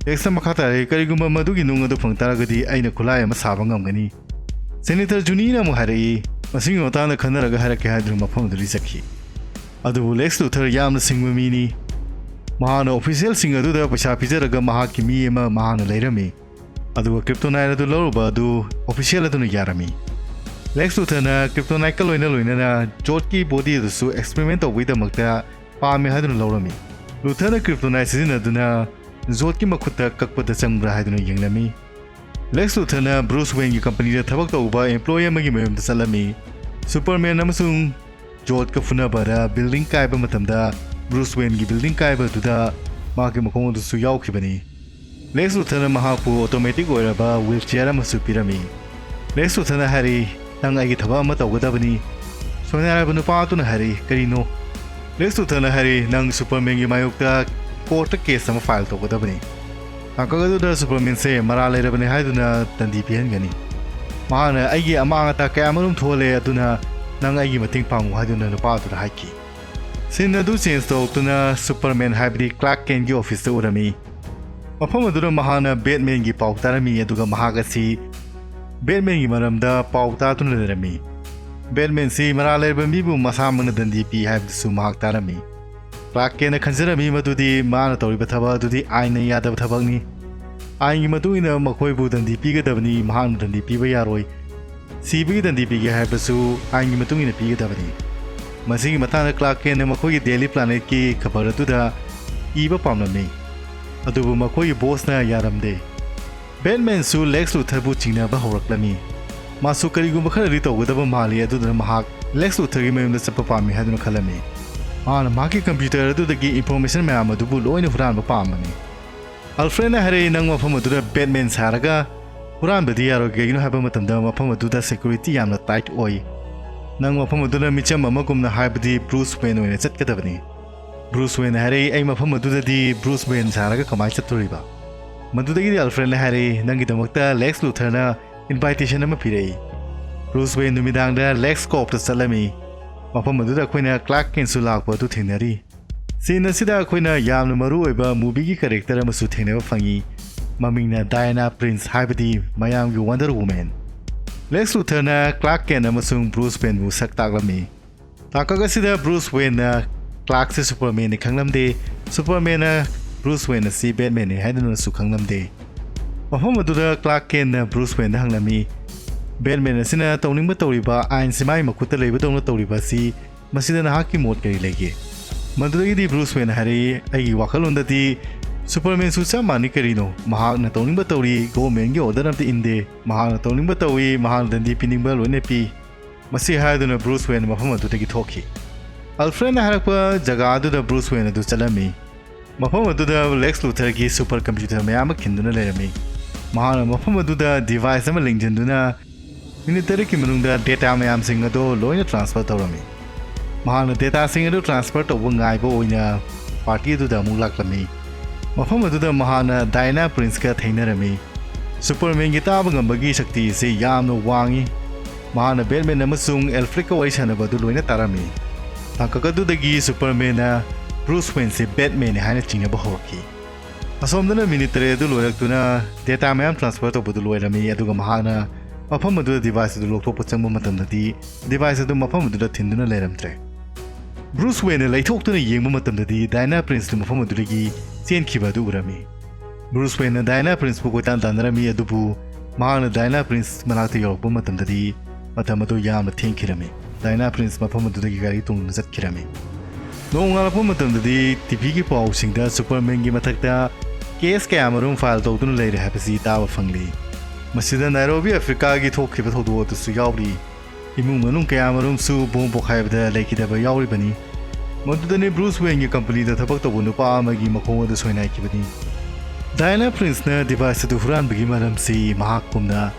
Lex ꯅ ꯃꯈꯥ ꯇꯥꯔꯛꯏ, "ꯀꯔꯤꯒꯨꯝꯕ ꯃꯗꯨꯒꯤ ꯅꯨꯡ ꯑꯗꯨ ꯐꯪ ꯇꯥꯔꯒꯗꯤ ꯑꯩꯅ ꯈꯨꯠꯂꯥꯏ ꯑꯃ ꯁꯥꯕ ꯉꯝꯒꯅꯤ꯫" Senator Junie ꯅ ꯑꯃꯨꯛ ꯍꯥꯏꯔꯛꯏ, "ꯃꯁꯤꯒꯤ ꯃꯇꯥꯡꯗ ꯈꯟꯅꯔꯒ ꯍꯥꯏꯔꯛꯀꯦ" ꯍꯥꯏꯗꯨꯅ ꯃꯐꯝ ꯑꯗꯨꯗꯒꯤ ꯆꯠꯈꯤ꯫ ꯑꯗꯨꯕꯨ Lex Luthor ꯌꯥꯝꯅ ꯁꯤꯡꯕ ꯃꯤꯅꯤ꯫ ꯃꯍꯥꯛꯅ official ꯁꯤꯡ ꯑꯗꯨꯗ ꯄꯩꯁꯥ ꯄꯤꯖꯔꯒ ꯃꯍꯥꯛꯀꯤ ꯃꯤ ꯑꯃ ꯃꯍꯥꯛꯅ ꯂꯩꯔꯝꯃꯤ꯫ ꯑꯗꯨꯒ Kryptonite ꯑꯗꯨ ꯂꯧꯔꯨꯕ ꯑꯗꯨ official ꯑꯗꯨꯅ ꯌꯥꯔꯝꯃꯤ꯫ Lex Luthor ꯅ Kryptonite ꯀ ꯂꯣꯏꯅ ꯂꯣꯏꯅꯅ Zod ꯀꯤ body ꯑꯗꯨꯁꯨ experiment ꯇꯧꯕꯒꯤꯗꯃꯛꯇ ꯄꯥꯝꯃꯦ ꯍꯥꯏꯗꯨꯅ ꯂꯧꯔꯝꯃꯤ꯫ Luthor ꯅ Kryptonite ꯁꯤꯖꯤꯟꯅꯗꯨꯅ Zod ꯀꯤ ꯃꯈꯨꯠꯇ ꯀꯛꯄꯗ ꯆꯪꯕ꯭ꯔꯥ ꯍꯥꯏꯗꯨꯅ ꯌꯦꯡꯂꯝꯃꯤ꯫ Lex Luthor ꯅ Bruce Wayne ꯒꯤ company ꯗ ꯊꯕꯛ ꯇꯧꯕ employee ꯑꯃꯒꯤ ꯃꯌꯨꯝꯗ ꯆꯠꯂꯝꯃꯤ꯫ Superman ꯑꯃꯁꯨꯡ Zod ꯀ ꯐꯨꯅꯕꯗ building ꯀꯥꯏꯕ ꯃꯇꯝꯗ Bruce Wayne ꯒꯤ building ꯀꯥꯏꯕ ꯑꯗꯨꯗ ꯃꯍꯥꯛꯀꯤ ꯃꯈꯣꯡ ꯑꯗꯨꯁꯨ ꯌꯥꯎꯈꯤꯕꯅꯤ꯫ Lex Luthor ꯅ ꯃꯍꯥꯛꯄꯨ automatic ꯑꯣꯏꯔꯕ wheelchair ꯑꯃꯁꯨ ꯄꯤꯔꯝꯃꯤ꯫ Lex Luthor ꯅ ꯍꯥꯏꯔꯤ, "ꯅꯪ ꯑꯩꯒꯤ ꯊꯕꯛ ꯑꯃ ꯇꯧꯒꯗꯕꯅꯤ꯫" ꯁꯣꯅꯤꯌꯥ ꯍꯥꯏꯕ ꯅꯨꯄꯥ ꯑꯗꯨꯅ ꯍꯥꯏꯔꯤ, "ꯀꯔꯤꯅꯣ?" Lex Luthor ꯅ ꯍꯥꯏꯔꯤ, "ꯅꯪ Superman ꯒꯤ ꯃꯥꯌꯣꯛꯇ court ꯇ case ꯑꯃ file ꯇꯧꯒꯗꯕꯅꯤ꯫ ꯇꯥꯡꯀꯛ ꯑꯗꯨꯗ Superman ꯁꯦ ꯃꯔꯥꯜ ꯂꯩꯔꯕꯅꯤ ꯍꯥꯏꯗꯨꯅ ꯗꯟꯗꯤ ꯄꯤꯍꯟꯒꯅꯤ꯫ ꯃꯍꯥꯛꯅ ꯑꯩꯒꯤ ꯑꯃꯥꯡ ꯑꯇꯥ ꯀꯌꯥ ꯑꯃꯔꯣꯝ ꯊꯣꯛꯍꯜꯂꯦ, ꯑꯗꯨꯅ ꯅꯪ ꯑꯩꯒꯤ ꯃꯇꯦꯡ ꯄꯥꯡꯉꯨ" ꯍꯥꯏꯗꯨꯅ ꯅꯨꯄꯥ ꯑꯗꯨꯗ ꯍꯥꯏꯈꯤ꯫ Scene ꯑꯗꯨ change ꯇꯧꯔꯛꯇꯨꯅ Superman ꯍꯥꯏꯕꯗꯤ Clark Kent ꯀꯤ office ꯇ ꯎꯔꯝꯃꯤ꯫ ꯃꯐꯝ ꯑꯗꯨꯗ ꯃꯍꯥꯛꯅ Batman ꯒꯤ ꯄꯥꯎ ꯇꯥꯔꯝꯃꯤ, ꯑꯗꯨꯒ ꯃꯍꯥꯛ ꯑꯁꯤ Batman ꯒꯤ ꯃꯔꯝꯗ ꯄꯥꯎ ꯇꯥꯗꯨꯅ ꯂꯩꯔꯝꯃꯤ꯫ Batman ꯁꯤ ꯃꯔꯥꯜ ꯂꯩꯔꯕ ꯃꯤꯕꯨ ꯃꯁꯥꯃꯛꯅ ꯗꯟꯗꯤ ꯄꯤ ꯍꯥꯏꯕꯗꯨꯁꯨ ꯃꯍꯥꯛ ꯇꯥꯔꯝꯃꯤ꯫ Clark Kent ꯅ ꯈꯟꯖꯔꯝꯃꯤ ꯃꯗꯨꯗꯤ ꯃꯥꯅ ꯇꯧꯔꯤꯕ ꯊꯕꯛ ꯑꯗꯨꯗꯤ ꯑꯥꯏꯟꯅ ꯌꯥꯗꯕ ꯊꯕꯛꯅꯤ꯫ ꯑꯥꯏꯟꯒꯤ ꯃꯇꯨꯡ ꯏꯟꯅ ꯃꯈꯣꯏꯕꯨ ꯗꯟꯗꯤ ꯄꯤꯒꯗꯕꯅꯤ, ꯃꯍꯥꯛꯅ ꯗꯟꯗꯤ ꯄꯤꯕ ꯌꯥꯔꯣꯏ꯫ ꯁꯤꯕꯒꯤ ꯗꯟꯗꯤ ꯄꯤꯒꯦ ꯍꯥꯏꯔꯕꯁꯨ ꯑꯥꯏꯟꯒꯤ ꯃꯇꯨꯡ ꯏꯟꯅ ꯄꯤꯒꯗꯕꯅꯤ꯫ ꯃꯁꯤꯒꯤ ꯃꯇꯥꯡꯗ Clark Kent ꯅ ꯃꯈꯣꯏꯒꯤ Daily Planet ꯀꯤ ꯈꯕꯔ ꯑꯗꯨꯗ ꯏꯕ ꯄꯥꯝꯂꯝꯃꯤ꯫ ꯑꯗꯨꯕꯨ ꯃꯈꯣꯏꯒꯤ boss ꯅ ꯌꯥꯔꯝꯗꯦ꯫ Batman ꯁꯨ Lex Luthor ꯕꯨ ꯆꯤꯡꯅꯕ ꯍꯧꯔꯛꯂꯝꯃꯤ꯫ ꯃꯥꯁꯨ ꯀꯔꯤꯒꯨꯝꯕ ꯈꯔꯗꯤ ꯇꯧꯒꯗꯕ ꯃꯥꯜꯂꯤ, ꯑꯗꯨꯗꯨꯅ ꯃꯍꯥꯛ Lex Luthor ꯒꯤ ꯃꯌꯨꯝꯗ ꯆꯠꯄ ꯄꯥꯝꯃꯤ ꯍꯥꯏꯗꯨꯅ ꯈꯜꯂꯝꯃꯤ꯫ ꯃꯍꯥꯛꯅ ꯃꯍꯥꯛꯀꯤ computer ꯑꯗꯨꯗꯒꯤ information ꯃꯌꯥꯝ ꯑꯗꯨꯕꯨ ꯂꯣꯏꯅ ꯍꯨꯔꯥꯟꯕ ꯄꯥꯝꯕꯅꯤ꯫ Alfred ꯅ ꯍꯥꯏꯔꯛꯏ, "ꯅꯪ ꯃꯐꯝ ꯑꯗꯨꯗ Batman ꯁꯥꯔꯒ ꯍꯨꯔꯥꯟꯕꯗꯤ ꯌꯥꯔꯣꯏ, ꯀꯩꯒꯤꯅꯣ ꯍꯥꯏꯕ ꯃꯇꯝꯗ ꯃꯐꯝ ꯑꯗꯨꯗ security ꯌꯥꯝꯅ tight ꯑꯣꯏ꯫ ꯅꯪ ꯃꯐꯝ ꯑꯗꯨꯗ ꯃꯤꯆꯝ ꯑꯃꯒꯨꯝꯅ, ꯍꯥꯏꯕꯗꯤ Bruce Wayne ꯑꯣꯏꯅ ꯆꯠꯀꯗꯕꯅꯤ꯫ Bruce Wayne ꯍꯥꯏꯔꯛꯏ, "ꯑꯩ ꯃꯐꯝ ꯑꯗꯨꯗꯗꯤ Bruce Wayne ꯁꯥꯔꯒ ꯀꯃꯥꯏꯅ ꯆꯠꯇꯣꯔꯤꯕ?" ꯃꯗꯨꯗꯒꯤꯗꯤ Alfredꯅ ꯍꯥꯏꯔꯛꯏ, "ꯅꯪꯒꯤꯗꯃꯛꯇ Lex Luthorꯅ invitation ꯑꯃ ꯄꯤꯔꯛꯏ꯫" Bruce Wayne ꯅꯨꯃꯤꯗꯥꯡꯗ Lex Corpꯇ ꯆꯠꯂꯝꯃꯤ꯫ ꯃꯐꯝ ꯑꯗꯨꯗ ꯑꯩꯈꯣꯏꯅ Clark Kentꯁꯨ ꯂꯥꯛꯄ ꯑꯗꯨ ꯊꯦꯡꯅꯔꯤ꯫ Scene ꯑꯁꯤꯗ ꯑꯩꯈꯣꯏꯅ ꯌꯥꯝꯅ ꯃꯔꯨ ꯑꯣꯏꯕ movieꯒꯤ character ꯑꯃꯁꯨ ꯊꯦꯡꯅꯕ ꯐꯪꯉꯤ꯫ ꯃꯃꯤꯡꯅ Diana Prince, ꯍꯥꯏꯕꯗꯤ ꯃꯌꯥꯝꯒꯤ Wonder Woman꯫ Lex Luthorꯅ Clark Kent ꯑꯃꯁꯨꯡ Bruce Wayneꯕꯨ ꯁꯛ ꯇꯥꯛꯂꯝꯃꯤ꯫ ꯇꯥꯡꯀꯛ ꯑꯁꯤꯗ Bruce Wayneꯅ Clarkꯁꯦ Supermanꯅꯤ ꯈꯪꯂꯝꯗꯦ, Supermanꯅ Bruce Wayne ꯑꯁꯤ Batmanꯅꯤ ꯍꯥꯏꯗꯨꯅꯁꯨ ꯈꯪꯂꯝꯗꯦ꯫ ꯃꯐꯝ ꯑꯗꯨꯗ Clark Kentꯅ Bruce Wayneꯗ ꯍꯪꯂꯝꯃꯤ, "Batman ꯑꯁꯤꯅ ꯇꯧꯅꯤꯡꯕ ꯇꯧꯔꯤꯕ, ꯑꯥꯏꯟꯁꯤ ꯃꯥꯒꯤ ꯃꯈꯨꯠꯇ ꯂꯩꯕꯗꯧꯅ ꯇꯧꯔꯤꯕ ꯑꯁꯤ, ꯃꯁꯤꯗ ꯅꯍꯥꯛꯀꯤ ꯃꯣꯠ ꯀꯔꯤ ꯂꯩꯒꯦ?" ꯃꯗꯨꯗꯒꯤꯗꯤ Bruce Wayneꯅ ꯍꯥꯏꯔꯛꯏ, "ꯑꯩꯒꯤ ꯋꯥꯈꯜꯂꯣꯟꯗꯗꯤ Supermanꯁꯨ ꯆꯞ ꯃꯥꯟꯅꯩ꯫ ꯀꯔꯤꯅꯣ? ꯃꯍꯥꯛꯅ ꯇꯧꯅꯤꯡꯕ ꯇꯧꯔꯤ, governmentꯒꯤ order ꯑꯝꯇ ꯏꯟꯗꯦ꯫ ꯃꯍꯥꯛꯅ ꯇꯧꯅꯤꯡꯕ ꯇꯧꯏ, ꯃꯍꯥꯛꯅ ꯗꯟꯗꯤ ꯄꯤꯅꯤꯡꯕ ꯂꯣꯏꯅ ꯄꯤ꯫" ꯃꯁꯤ ꯍꯥꯏꯗꯨꯅ Bruce Wayne ꯃꯐꯝ ꯑꯗꯨꯗꯒꯤ ꯊꯣꯛꯈꯤ꯫ Alfredꯅ ꯍꯥꯏꯔꯛꯄ ꯖꯒꯥ ꯑꯗꯨꯗ Bruce Wayne ꯑꯗꯨ ꯆꯠꯂꯝꯃꯤ꯫ ꯃꯐꯝ ꯑꯗꯨꯗ Lex Luthorꯒꯤ super computer ꯃꯌꯥꯝ ꯑꯃ ꯈꯤꯟꯗꯨꯅ ꯂꯩꯔꯝꯃꯤ꯫ ꯃꯍꯥꯛꯅ ꯃꯐꯝ ꯑꯗꯨꯗ device ꯑꯃ ꯂꯤꯡꯁꯤꯟꯗꯨꯅ minute ꯇꯔꯦꯠꯀꯤ ꯃꯅꯨꯡꯗ data ꯃꯌꯥꯝꯁꯤꯡ ꯑꯗꯨ ꯂꯣꯏꯅ transfer ꯇꯧꯔꯝꯃꯤ꯫ ꯃꯍꯥꯛꯅ dataꯁꯤꯡ ꯑꯗꯨ transfer ꯇꯧꯕ ꯉꯥꯏꯕ ꯑꯣꯏꯅ party ꯑꯗꯨꯗ ꯑꯃꯨꯛ ꯂꯥꯛꯂꯝꯃꯤ꯫ ꯃꯐꯝ ꯑꯗꯨꯗ ꯃꯍꯥꯛꯅ Diana Princeꯀ ꯊꯦꯡꯅꯔꯝꯃꯤ꯫ Supermanꯒꯤ ꯇꯥꯕ ꯉꯝꯕꯒꯤ ꯁꯛꯇꯤ ꯑꯁꯤ ꯌꯥꯝꯅ ꯋꯥꯡꯏ꯫ ꯃꯍꯥꯛꯅ Batman ꯑꯃꯁꯨꯡ Alfredꯀ ꯋꯥꯔꯤ ꯁꯥꯟꯅꯕ ꯑꯗꯨ ꯂꯣꯏꯅ ꯇꯥꯔꯝꯃꯤ꯫ ꯇꯥꯡꯀꯛ ꯑꯗꯨꯗꯒꯤ Supermanꯅ Bruce Wayneꯁꯦ Batmanꯅꯤ ꯍꯥꯏꯅ ꯆꯤꯡꯅꯕ ꯍꯧꯔꯛꯈꯤ꯫ ꯑꯁꯣꯝꯗꯅ minute ꯇꯔꯦꯠ ꯑꯗꯨ ꯂꯣꯏꯔꯛꯇꯨꯅ data ꯃꯌꯥꯝ transfer ꯇꯧꯕꯗꯨ ꯂꯣꯏꯔꯝꯃꯤ, ꯑꯗꯨꯒ ꯃꯍꯥꯛꯅ ꯃꯐꯝ ꯑꯗꯨꯗ device ꯑꯗꯨ ꯂꯧꯊꯣꯛꯄ ꯆꯪꯕ ꯃꯇꯝꯗꯗꯤ device ꯑꯗꯨ ꯃꯐꯝ ꯑꯗꯨꯗ ꯊꯤꯟꯗꯨꯅ ꯂꯩꯔꯝꯗ꯭ꯔꯦ꯫ Bruce Wayneꯅ ꯂꯩꯊꯣꯛꯇꯨꯅ ꯌꯦꯡꯕ ꯃꯇꯝꯗꯗꯤ Diana Princeꯇꯨ ꯃꯐꯝ ꯑꯗꯨꯗꯒꯤ ꯆꯦꯟꯈꯤꯕ ꯑꯗꯨ ꯎꯔꯝꯃꯤ꯫ Bruce Wayneꯅ Diana Princeꯄꯨ ꯀꯣꯏꯇꯥꯟ ꯇꯥꯟꯅꯔꯝꯃꯤ, ꯑꯗꯨꯕꯨ ꯃꯍꯥꯛꯅ Diana Prince ꯃꯅꯥꯛꯇ ꯌꯧꯔꯛꯄ ꯃꯇꯝꯗꯗꯤ ꯃꯇꯝ ꯑꯗꯨ ꯌꯥꯝꯅ ꯊꯦꯡꯈꯤꯔꯝꯃꯤ꯫ Diana Prince ꯃꯐꯝ ꯑꯗꯨꯗꯒꯤ ꯒꯥꯔꯤ ꯇꯣꯡꯗꯨꯅ ꯆꯠꯈꯤꯔꯝꯃꯤ꯫ ꯅꯣꯡꯉꯥꯜꯂꯛꯄ ꯃꯇꯝꯗꯗꯤ TVꯒꯤ ꯄꯥꯎꯁꯤꯡꯗ Supermanꯒꯤ ꯃꯊꯛꯇ case ꯀꯌꯥꯃꯔꯨꯝ file ꯇꯧꯗꯨꯅ ꯂꯩꯔꯦ ꯍꯥꯏꯕꯁꯤ ꯇꯥꯕ ꯐꯪꯂꯤ꯫ ꯃꯁꯤꯗ Nairobi, Africaꯒꯤ ꯊꯣꯛꯈꯤꯕ ꯊꯧꯗꯣꯛ ꯑꯗꯨꯁꯨ ꯌꯥꯎꯔꯤ꯫ ꯏꯃꯨꯡ ꯃꯅꯨꯡ ꯀꯌꯥꯃꯔꯨꯝꯁꯨ bomb ꯄꯣꯈꯥꯏꯕꯗ ꯂꯩꯈꯤꯗꯕ ꯌꯥꯎꯔꯤꯕꯅꯤ꯫ ꯃꯗꯨꯗꯅꯤ Bruce Wayneꯒꯤ companyꯗ ꯊꯕꯛ ꯇꯧꯕ ꯅꯨꯄꯥ ꯑꯃꯒꯤ ꯃꯈꯣꯡ ꯑꯗꯨ ꯁꯣꯏꯅꯥꯏꯈꯤꯕꯅꯤ꯫ Diana Princeꯅ device ꯑꯗꯨ ꯍꯨꯔꯥꯟꯕꯒꯤ ꯃꯔꯝꯁꯤ ꯃꯍꯥꯛꯀꯨꯝꯅ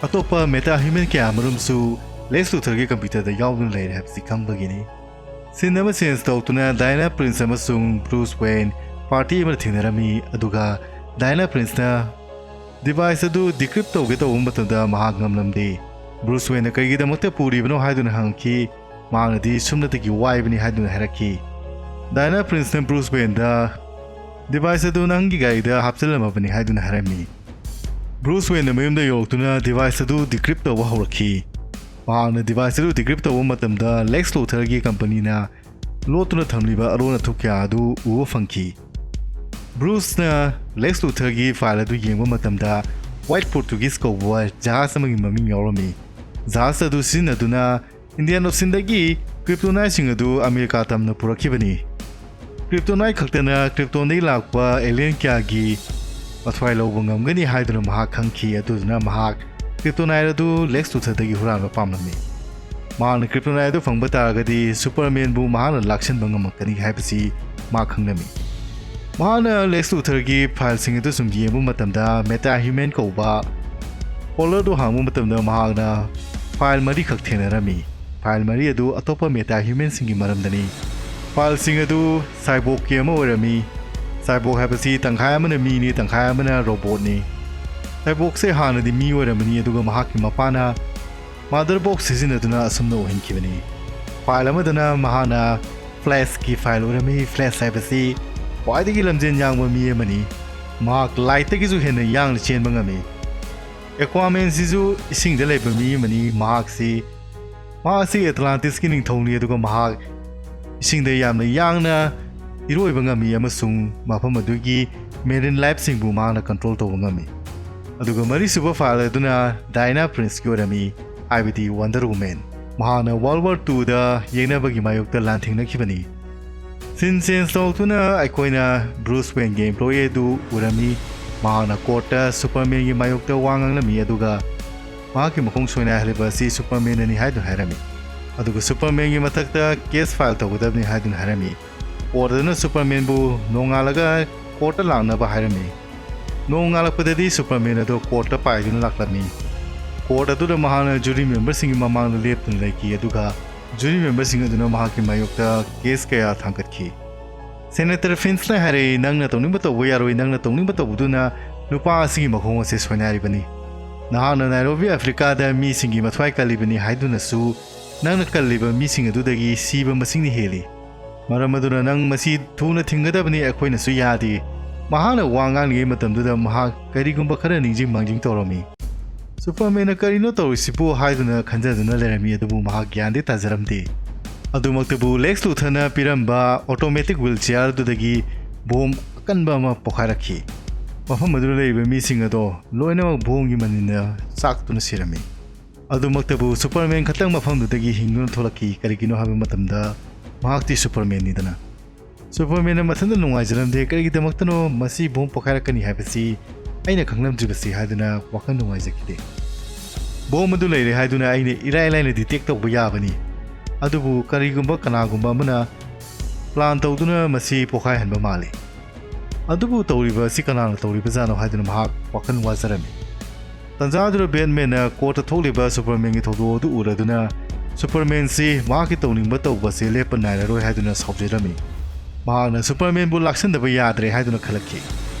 ꯑꯇꯣꯞꯄ meta human ꯀꯌꯥ ꯑꯃꯔꯣꯝꯁꯨ Lex Luthorꯒꯤ computerꯗ ꯌꯥꯎꯗꯨꯅ ꯂꯩꯔꯦ ꯍꯥꯏꯕꯁꯤ ꯈꯪꯕꯒꯤꯅꯤ꯫ Scene ꯑꯃ change ꯇꯧꯗꯨꯅ Diana Prince ꯑꯃꯁꯨꯡ Bruce Wayne party ꯑꯃꯗ ꯊꯦꯡꯅꯔꯝꯃꯤ, ꯑꯗꯨꯒ Diana Princeꯅ device ꯑꯗꯨ decrypt ꯇꯧꯒꯦ ꯇꯧꯕ ꯃꯇꯝꯗ ꯃꯍꯥꯛ ꯉꯝꯂꯝꯗꯦ꯫ Bruce Wayneꯅ ꯀꯔꯤꯒꯤꯗꯃꯛꯇ ꯄꯨꯔꯤꯕꯅꯣ ꯍꯥꯏꯗꯨꯅ ꯍꯪꯈꯤ꯫ ꯃꯍꯥꯛꯅꯗꯤ ꯁꯨꯝꯅꯇꯒꯤ ꯋꯥꯏꯕꯅꯤ ꯍꯥꯏꯗꯨꯅ ꯍꯥꯏꯔꯛꯈꯤ꯫ Diana Princeꯅ Bruce Wayneꯗ device ꯑꯗꯨ ꯅꯪꯒꯤ ꯒꯥꯔꯤꯗ ꯍꯥꯞꯆꯤꯜꯂꯝꯃꯕꯅꯤ ꯍꯥꯏꯗꯨꯅ ꯍꯥꯏꯔꯝꯃꯤ꯫ Bruce Wayneꯅ ꯃꯌꯨꯝꯗ ꯌꯧꯔꯛꯇꯨꯅ device ꯑꯗꯨ decrypt ꯇꯧꯕ ꯍꯧꯔꯛꯈꯤ꯫ ꯃꯍꯥꯛꯅ device ꯑꯗꯨ decrypt ꯇꯧꯕ ꯃꯇꯝꯗ Lex Luthorꯒꯤ companyꯅ ꯂꯣꯠꯇꯨꯅ ꯊꯝꯂꯤꯕ ꯑꯔꯣꯟ ꯑꯊꯨꯞ ꯀꯌꯥ ꯑꯗꯨ ꯎꯕ ꯐꯪꯈꯤ꯫ Bruceꯅ Lex Luthorꯒꯤ file ꯑꯗꯨ ꯌꯦꯡꯕ ꯃꯇꯝꯗ White Portuguese ꯀꯧꯕ ꯖꯍꯥꯖ ꯑꯃꯒꯤ ꯃꯃꯤꯡ ꯌꯥꯎꯔꯝꯃꯤ꯫ ꯖꯍꯥꯖ ꯑꯗꯨ ꯁꯤꯖꯤꯟꯅꯗꯨꯅ Indian Oceanꯗꯒꯤ Kryptoniteꯁꯤꯡ ꯑꯗꯨ ꯑꯃꯦꯔꯤꯀꯥ ꯇꯝꯅ ꯄꯨꯔꯛꯈꯤꯕꯅꯤ꯫ Kryptonite ꯈꯛꯇꯅ Kryptonꯗꯒꯤ ꯂꯥꯛꯄ alien ꯀꯌꯥꯒꯤ ꯃꯊ꯭ꯋꯥꯏ ꯂꯧꯕ ꯉꯝꯒꯅꯤ ꯍꯥꯏꯗꯨꯅ ꯃꯍꯥꯛ ꯈꯪꯈꯤ, ꯑꯗꯨꯗꯨꯅ ꯃꯍꯥꯛ Kryptonite ꯑꯗꯨ Lex Luthorꯗꯒꯤ ꯍꯨꯔꯥꯟꯕ ꯄꯥꯝꯂꯝꯃꯤ꯫ ꯃꯍꯥꯛꯅ Kryptonite ꯑꯗꯨ ꯐꯪꯕ ꯇꯥꯔꯒꯗꯤ Supermanꯕꯨ ꯃꯍꯥꯛꯅ ꯂꯥꯛꯁꯤꯟꯕ ꯉꯝꯂꯛꯀꯅꯤ ꯍꯥꯏꯕꯁꯤ ꯃꯥ ꯈꯪꯂꯝꯃꯤ꯫ ꯃꯍꯥꯛꯅ Lex Luthorꯒꯤ fileꯁꯤꯡ ꯑꯗꯨ ꯁꯨꯝ ꯌꯦꯡꯕ ꯃꯇꯝꯗ meta human ꯀꯧꯕ folderꯗꯨ ꯍꯥꯡꯕ ꯃꯇꯝꯗ ꯃꯍꯥꯛꯅ file ꯃꯔꯤꯈꯛ ꯊꯦꯡꯅꯔꯝꯃꯤ꯫ File ꯃꯔꯤ ꯑꯗꯨ ꯑꯇꯣꯞꯄ meta humanꯁꯤꯡꯒꯤ ꯃꯔꯝꯗꯅꯤ꯫ Fileꯁꯤꯡ ꯑꯗꯨ cyborgꯀꯤ ꯑꯃ ꯑꯣꯏꯔꯝꯃꯤ꯫ Cyborg ꯍꯥꯏꯕꯁꯤ ꯇꯪꯈꯥꯏ ꯑꯃꯅ ꯃꯤꯅꯤ, ꯇꯪꯈꯥꯏ ꯑꯃꯅ robotꯅꯤ꯫ Cyborgꯁꯦ ꯍꯥꯟꯅꯗꯤ ꯃꯤ ꯑꯣꯏꯔꯝꯕꯅꯤ, ꯑꯗꯨꯒ ꯃꯍꯥꯛꯀꯤ ꯃꯄꯥꯅ mother box ꯁꯤꯖꯤꯟꯅꯗꯨꯅ ꯑꯁꯨꯝꯅ ꯑꯣꯏꯍꯟꯈꯤꯕꯅꯤ꯫ File ꯑꯃꯗꯅ ꯃꯍꯥꯛꯅ Flashꯀꯤ file ꯎꯔꯝꯃꯤ꯫ Flash ꯍꯥꯏꯕꯁꯤ ꯈ꯭ꯋꯥꯏꯗꯒꯤ ꯂꯝꯖꯦꯟ ꯌꯥꯡꯕ ꯃꯤ ꯑꯃꯅꯤ꯫ ꯃꯍꯥꯛ lightꯇꯒꯤꯁꯨ ꯍꯦꯟꯅ ꯌꯥꯡꯅ ꯆꯦꯟꯕ ꯉꯝꯃꯤ꯫ Aquamanꯁꯤꯁꯨ ꯏꯁꯤꯡꯗ ꯂꯩꯕ ꯃꯤ ꯑꯃꯅꯤ꯫ ꯃꯍꯥꯛꯁꯤ, ꯃꯍꯥꯛ ꯑꯁꯤ Atlantisꯀꯤ ꯅꯤꯡꯊꯧꯅꯤ, ꯑꯗꯨꯒ ꯃꯍꯥꯛ ꯏꯁꯤꯡꯗ ꯌꯥꯝꯅ ꯌꯥꯡꯅ ꯏꯔꯣꯏꯕ ꯉꯝꯃꯤ ꯑꯃꯁꯨꯡ ꯃꯐꯝ ꯑꯗꯨꯒꯤ marine lifeꯁꯤꯡꯕꯨ ꯃꯍꯥꯛꯅ control ꯇꯧꯕ ꯉꯝꯃꯤ꯫ ꯑꯗꯨꯒ ꯃꯔꯤꯁꯨꯕ file ꯑꯗꯨꯅ Diana Princeꯀꯤ ꯑꯣꯏꯔꯝꯃꯤ, ꯍꯥꯏꯕꯗꯤ Wonder Woman꯫ ꯃꯍꯥꯛꯅ World War twoꯗ ꯌꯦꯛꯅꯕꯒꯤ ꯃꯥꯌꯣꯛꯇ ꯂꯥꯟꯊꯦꯡꯅꯈꯤꯕꯅꯤ꯫ Scene change ꯇꯧꯔꯛꯇꯨꯅ ꯑꯩꯈꯣꯏꯅ Bruce Wayneꯒꯤ employee ꯑꯗꯨ ꯎꯔꯝꯃꯤ꯫ ꯃꯍꯥꯛꯅ courtꯇ Supermanꯒꯤ ꯃꯥꯌꯣꯛꯇ ꯋꯥ ꯉꯥꯡꯂꯝꯃꯤ, ꯑꯗꯨꯒ ꯃꯍꯥꯛꯀꯤ ꯃꯈꯣꯡ ꯁꯣꯏꯅꯥꯏꯍꯜꯂꯤꯕ ꯑꯁꯤ Supermanꯅꯅꯤ ꯍꯥꯏꯗꯨꯅ ꯍꯥꯏꯔꯝꯃꯤ꯫ ꯑꯗꯨꯒ Supermanꯒꯤ ꯃꯊꯛꯇ case file ꯇꯧꯒꯗꯕꯅꯤ ꯍꯥꯏꯗꯨꯅ ꯍꯥꯏꯔꯝꯃꯤ꯫ Court ꯑꯗꯨꯅ Supermanꯕꯨ ꯅꯣꯡꯉꯥꯜꯂꯒ courtꯇ ꯂꯥꯛꯅꯕ ꯍꯥꯏꯔꯝꯃꯤ꯫ ꯅꯣꯡꯉꯥꯜꯂꯛꯄꯗꯗꯤ ꯁꯨꯄꯔꯃꯦꯟ ꯑꯗꯨ ꯀꯣꯔꯠꯇ ꯄꯥꯏꯗꯨꯅ ꯂꯥꯛꯂꯝꯃꯤ꯫ ꯀꯣꯔꯠ ꯑꯗꯨꯗ ꯃꯍꯥꯛꯅ ꯖꯨꯔꯤ ꯃꯦꯝꯕꯔꯁꯤꯡꯒꯤ ꯃꯃꯥꯡꯗ ꯂꯦꯞꯇꯨꯅ ꯂꯩꯈꯤ, ꯑꯗꯨꯒ ꯖꯨꯔꯤ ꯃꯦꯝꯕꯔꯁꯤꯡ ꯑꯗꯨꯅ ꯃꯍꯥꯛꯀꯤ ꯃꯥꯌꯣꯛꯇ ꯀꯦꯁ ꯀꯌꯥ ꯊꯥꯡꯒꯠꯈꯤ꯫ ꯁꯦꯅꯦꯇꯔ ꯐꯤꯟꯁꯅ ꯍꯥꯏꯔꯛꯏ, "ꯅꯪꯅ ꯇꯧꯅꯤꯡꯕ ꯇꯧꯕ ꯌꯥꯔꯣꯏ, ꯅꯪꯅ ꯇꯧꯅꯤꯡꯕ ꯇꯧꯕꯗꯨꯅ ꯅꯨꯄꯥ ꯑꯁꯤꯒꯤ ꯃꯈꯣꯡ ꯑꯁꯤ ꯁꯣꯏꯅꯥꯏꯔꯤꯕꯅꯤ꯫ ꯅꯍꯥꯛꯅ ꯅꯥꯏꯔꯣꯕꯤ ꯑꯐ꯭ꯔꯤꯀꯥꯗ ꯃꯤꯁꯤꯡꯒꯤ ꯃꯊ꯭ꯋꯥꯏ ꯀꯜꯂꯤꯕꯅꯤ ꯍꯥꯏꯗꯨꯅꯁꯨ, ꯅꯪꯅ ꯀꯜꯂꯤꯕ ꯃꯤꯁꯤꯡ ꯑꯗꯨꯗꯒꯤ ꯁꯤꯕ ꯃꯁꯤꯡꯅ ꯍꯦꯜꯂꯤ꯫ ꯃꯔꯝ ꯑꯗꯨꯅ ꯅꯪ ꯃꯁꯤ ꯊꯨꯅ ꯊꯤꯡꯒꯗꯕꯅꯤ, ꯑꯩꯈꯣꯏꯅꯁꯨ ꯌꯥꯗꯦ꯫" ꯃꯍꯥꯛꯅ ꯋꯥ ꯉꯥꯡꯂꯤꯉꯩ ꯃꯇꯝꯗꯨꯗ ꯃꯍꯥꯛ ꯀꯔꯤꯒꯨꯝꯕ ꯈꯔ ꯅꯤꯡꯁꯤꯡ ꯃꯥꯡꯖꯤꯡ ꯇꯧꯔꯝꯃꯤ꯫ ꯁꯨꯄꯔꯃꯦꯟꯅ "ꯀꯔꯤꯅꯣ ꯇꯧꯔꯤꯁꯤꯕꯨ?" ꯍꯥꯏꯗꯨꯅ ꯈꯟꯖꯗꯨꯅ ꯂꯩꯔꯝꯃꯤ, ꯑꯗꯨꯕꯨ ꯃꯍꯥꯛ ꯒ꯭ꯌꯥꯟꯗꯤ ꯇꯥꯖꯔꯝꯗꯦ꯫ ꯑꯗꯨꯃꯛꯇꯕꯨ ꯂꯦꯛꯁ ꯂꯨꯊꯔꯅ ꯄꯤꯔꯝꯕ ꯑꯣꯇꯣꯃꯦꯇꯤꯛ ꯋꯤꯜ ꯆꯤꯌꯥꯔ ꯑꯗꯨꯗꯒꯤ ꯕꯣꯝ ꯑꯀꯟꯕ ꯑꯃ ꯄꯣꯈꯥꯏꯔꯛꯈꯤ꯫ ꯃꯐꯝ ꯑꯗꯨꯗ ꯂꯩꯔꯤꯕ ꯃꯤꯁꯤꯡ ꯑꯗꯣ ꯂꯣꯏꯅꯃꯛ ꯕꯣꯝꯒꯤ ꯃꯅꯤꯟꯅ ꯆꯥꯛꯇꯨꯅ ꯁꯤꯔꯝꯃꯤ꯫ ꯑꯗꯨꯃꯛꯇꯕꯨ ꯁꯨꯄꯔꯃꯦꯟ ꯈꯛꯇꯪ ꯃꯐꯝꯗꯨꯗꯒꯤ ꯍꯤꯡꯗꯨꯅ ꯊꯣꯛꯂꯛꯈꯤ꯫ ꯀꯔꯤꯒꯤꯅꯣ ꯍꯥꯏꯕ ꯃꯇꯝꯗ, ꯃꯍꯥꯛꯇꯤ ꯁꯨꯄꯔꯃꯦꯟꯅꯤꯗꯅ꯫ ꯁꯨꯄꯔꯃꯦꯟꯅ ꯃꯊꯟꯇ ꯅꯨꯡꯉꯥꯏꯖꯔꯝꯗꯦ꯫ ꯀꯔꯤꯒꯤꯗꯃꯛꯇꯅꯣ ꯃꯁꯤ ꯕꯣꯝ ꯄꯣꯈꯥꯏꯔꯛꯀꯅꯤ ꯍꯥꯏꯕꯁꯤ ꯑꯩꯅ ꯈꯪꯂꯝꯗ꯭ꯔꯤꯕꯁꯤ ꯍꯥꯏꯗꯨꯅ ꯋꯥꯈꯜ ꯅꯨꯡꯉꯥꯏꯖꯈꯤꯗꯦ꯫ ꯕꯣꯝ ꯑꯗꯨ ꯂꯩꯔꯦ ꯍꯥꯏꯗꯨꯅ ꯑꯩꯅ ꯏꯔꯥꯏ ꯂꯥꯏꯅ ꯗꯤꯇꯦꯛ ꯇꯧꯕ ꯌꯥꯕꯅꯤ꯫ ꯑꯗꯨꯕꯨ ꯀꯔꯤꯒꯨꯝꯕ ꯀꯅꯥꯒꯨꯝꯕ ꯑꯃꯅ ꯄ꯭ꯂꯥꯟ ꯇꯧꯗꯨꯅ ꯃꯁꯤ ꯄꯣꯈꯥꯏꯍꯟꯕ ꯃꯥꯜꯂꯤ꯫ ꯑꯗꯨꯕꯨ ꯇꯧꯔꯤꯕ ꯑꯁꯤ ꯀꯅꯥꯅ ꯇꯧꯔꯤꯕꯖꯥꯠꯅꯣ ꯍꯥꯏꯗꯨꯅ ꯃꯍꯥꯛ ꯋꯥꯈꯜ ꯋꯥꯖꯔꯝꯃꯤ꯫ ꯇꯟꯖꯥ ꯑꯗꯨꯗ ꯕꯦꯠꯃꯦꯟꯅ ꯀꯣꯔꯠꯇ ꯊꯣꯛꯂꯤꯕ ꯁꯨꯄꯔꯃꯦꯟꯒꯤ ꯊꯧꯗꯣꯛ ꯑꯗꯨ ꯎꯔꯗꯨꯅ ꯁꯨꯄꯔꯃꯦꯟꯁꯤ ꯃꯍꯥꯛꯀꯤ ꯇꯧꯅꯤꯡꯕ ꯇꯧꯕꯁꯦ ꯂꯦꯞꯄ ꯅꯥꯏꯔꯔꯣꯏ ꯍꯥꯏꯗꯨꯅ ꯁꯥꯎꯖꯔꯝꯃꯤ꯫ ꯃꯍꯥꯛꯅ ꯁꯨꯄꯔꯃꯦꯟꯕꯨ ꯂꯥꯛꯁꯤꯟꯗꯕ ꯌꯥꯗ꯭ꯔꯦ ꯍꯥꯏꯗꯨꯅ ꯈꯜꯂꯛꯈꯤ꯫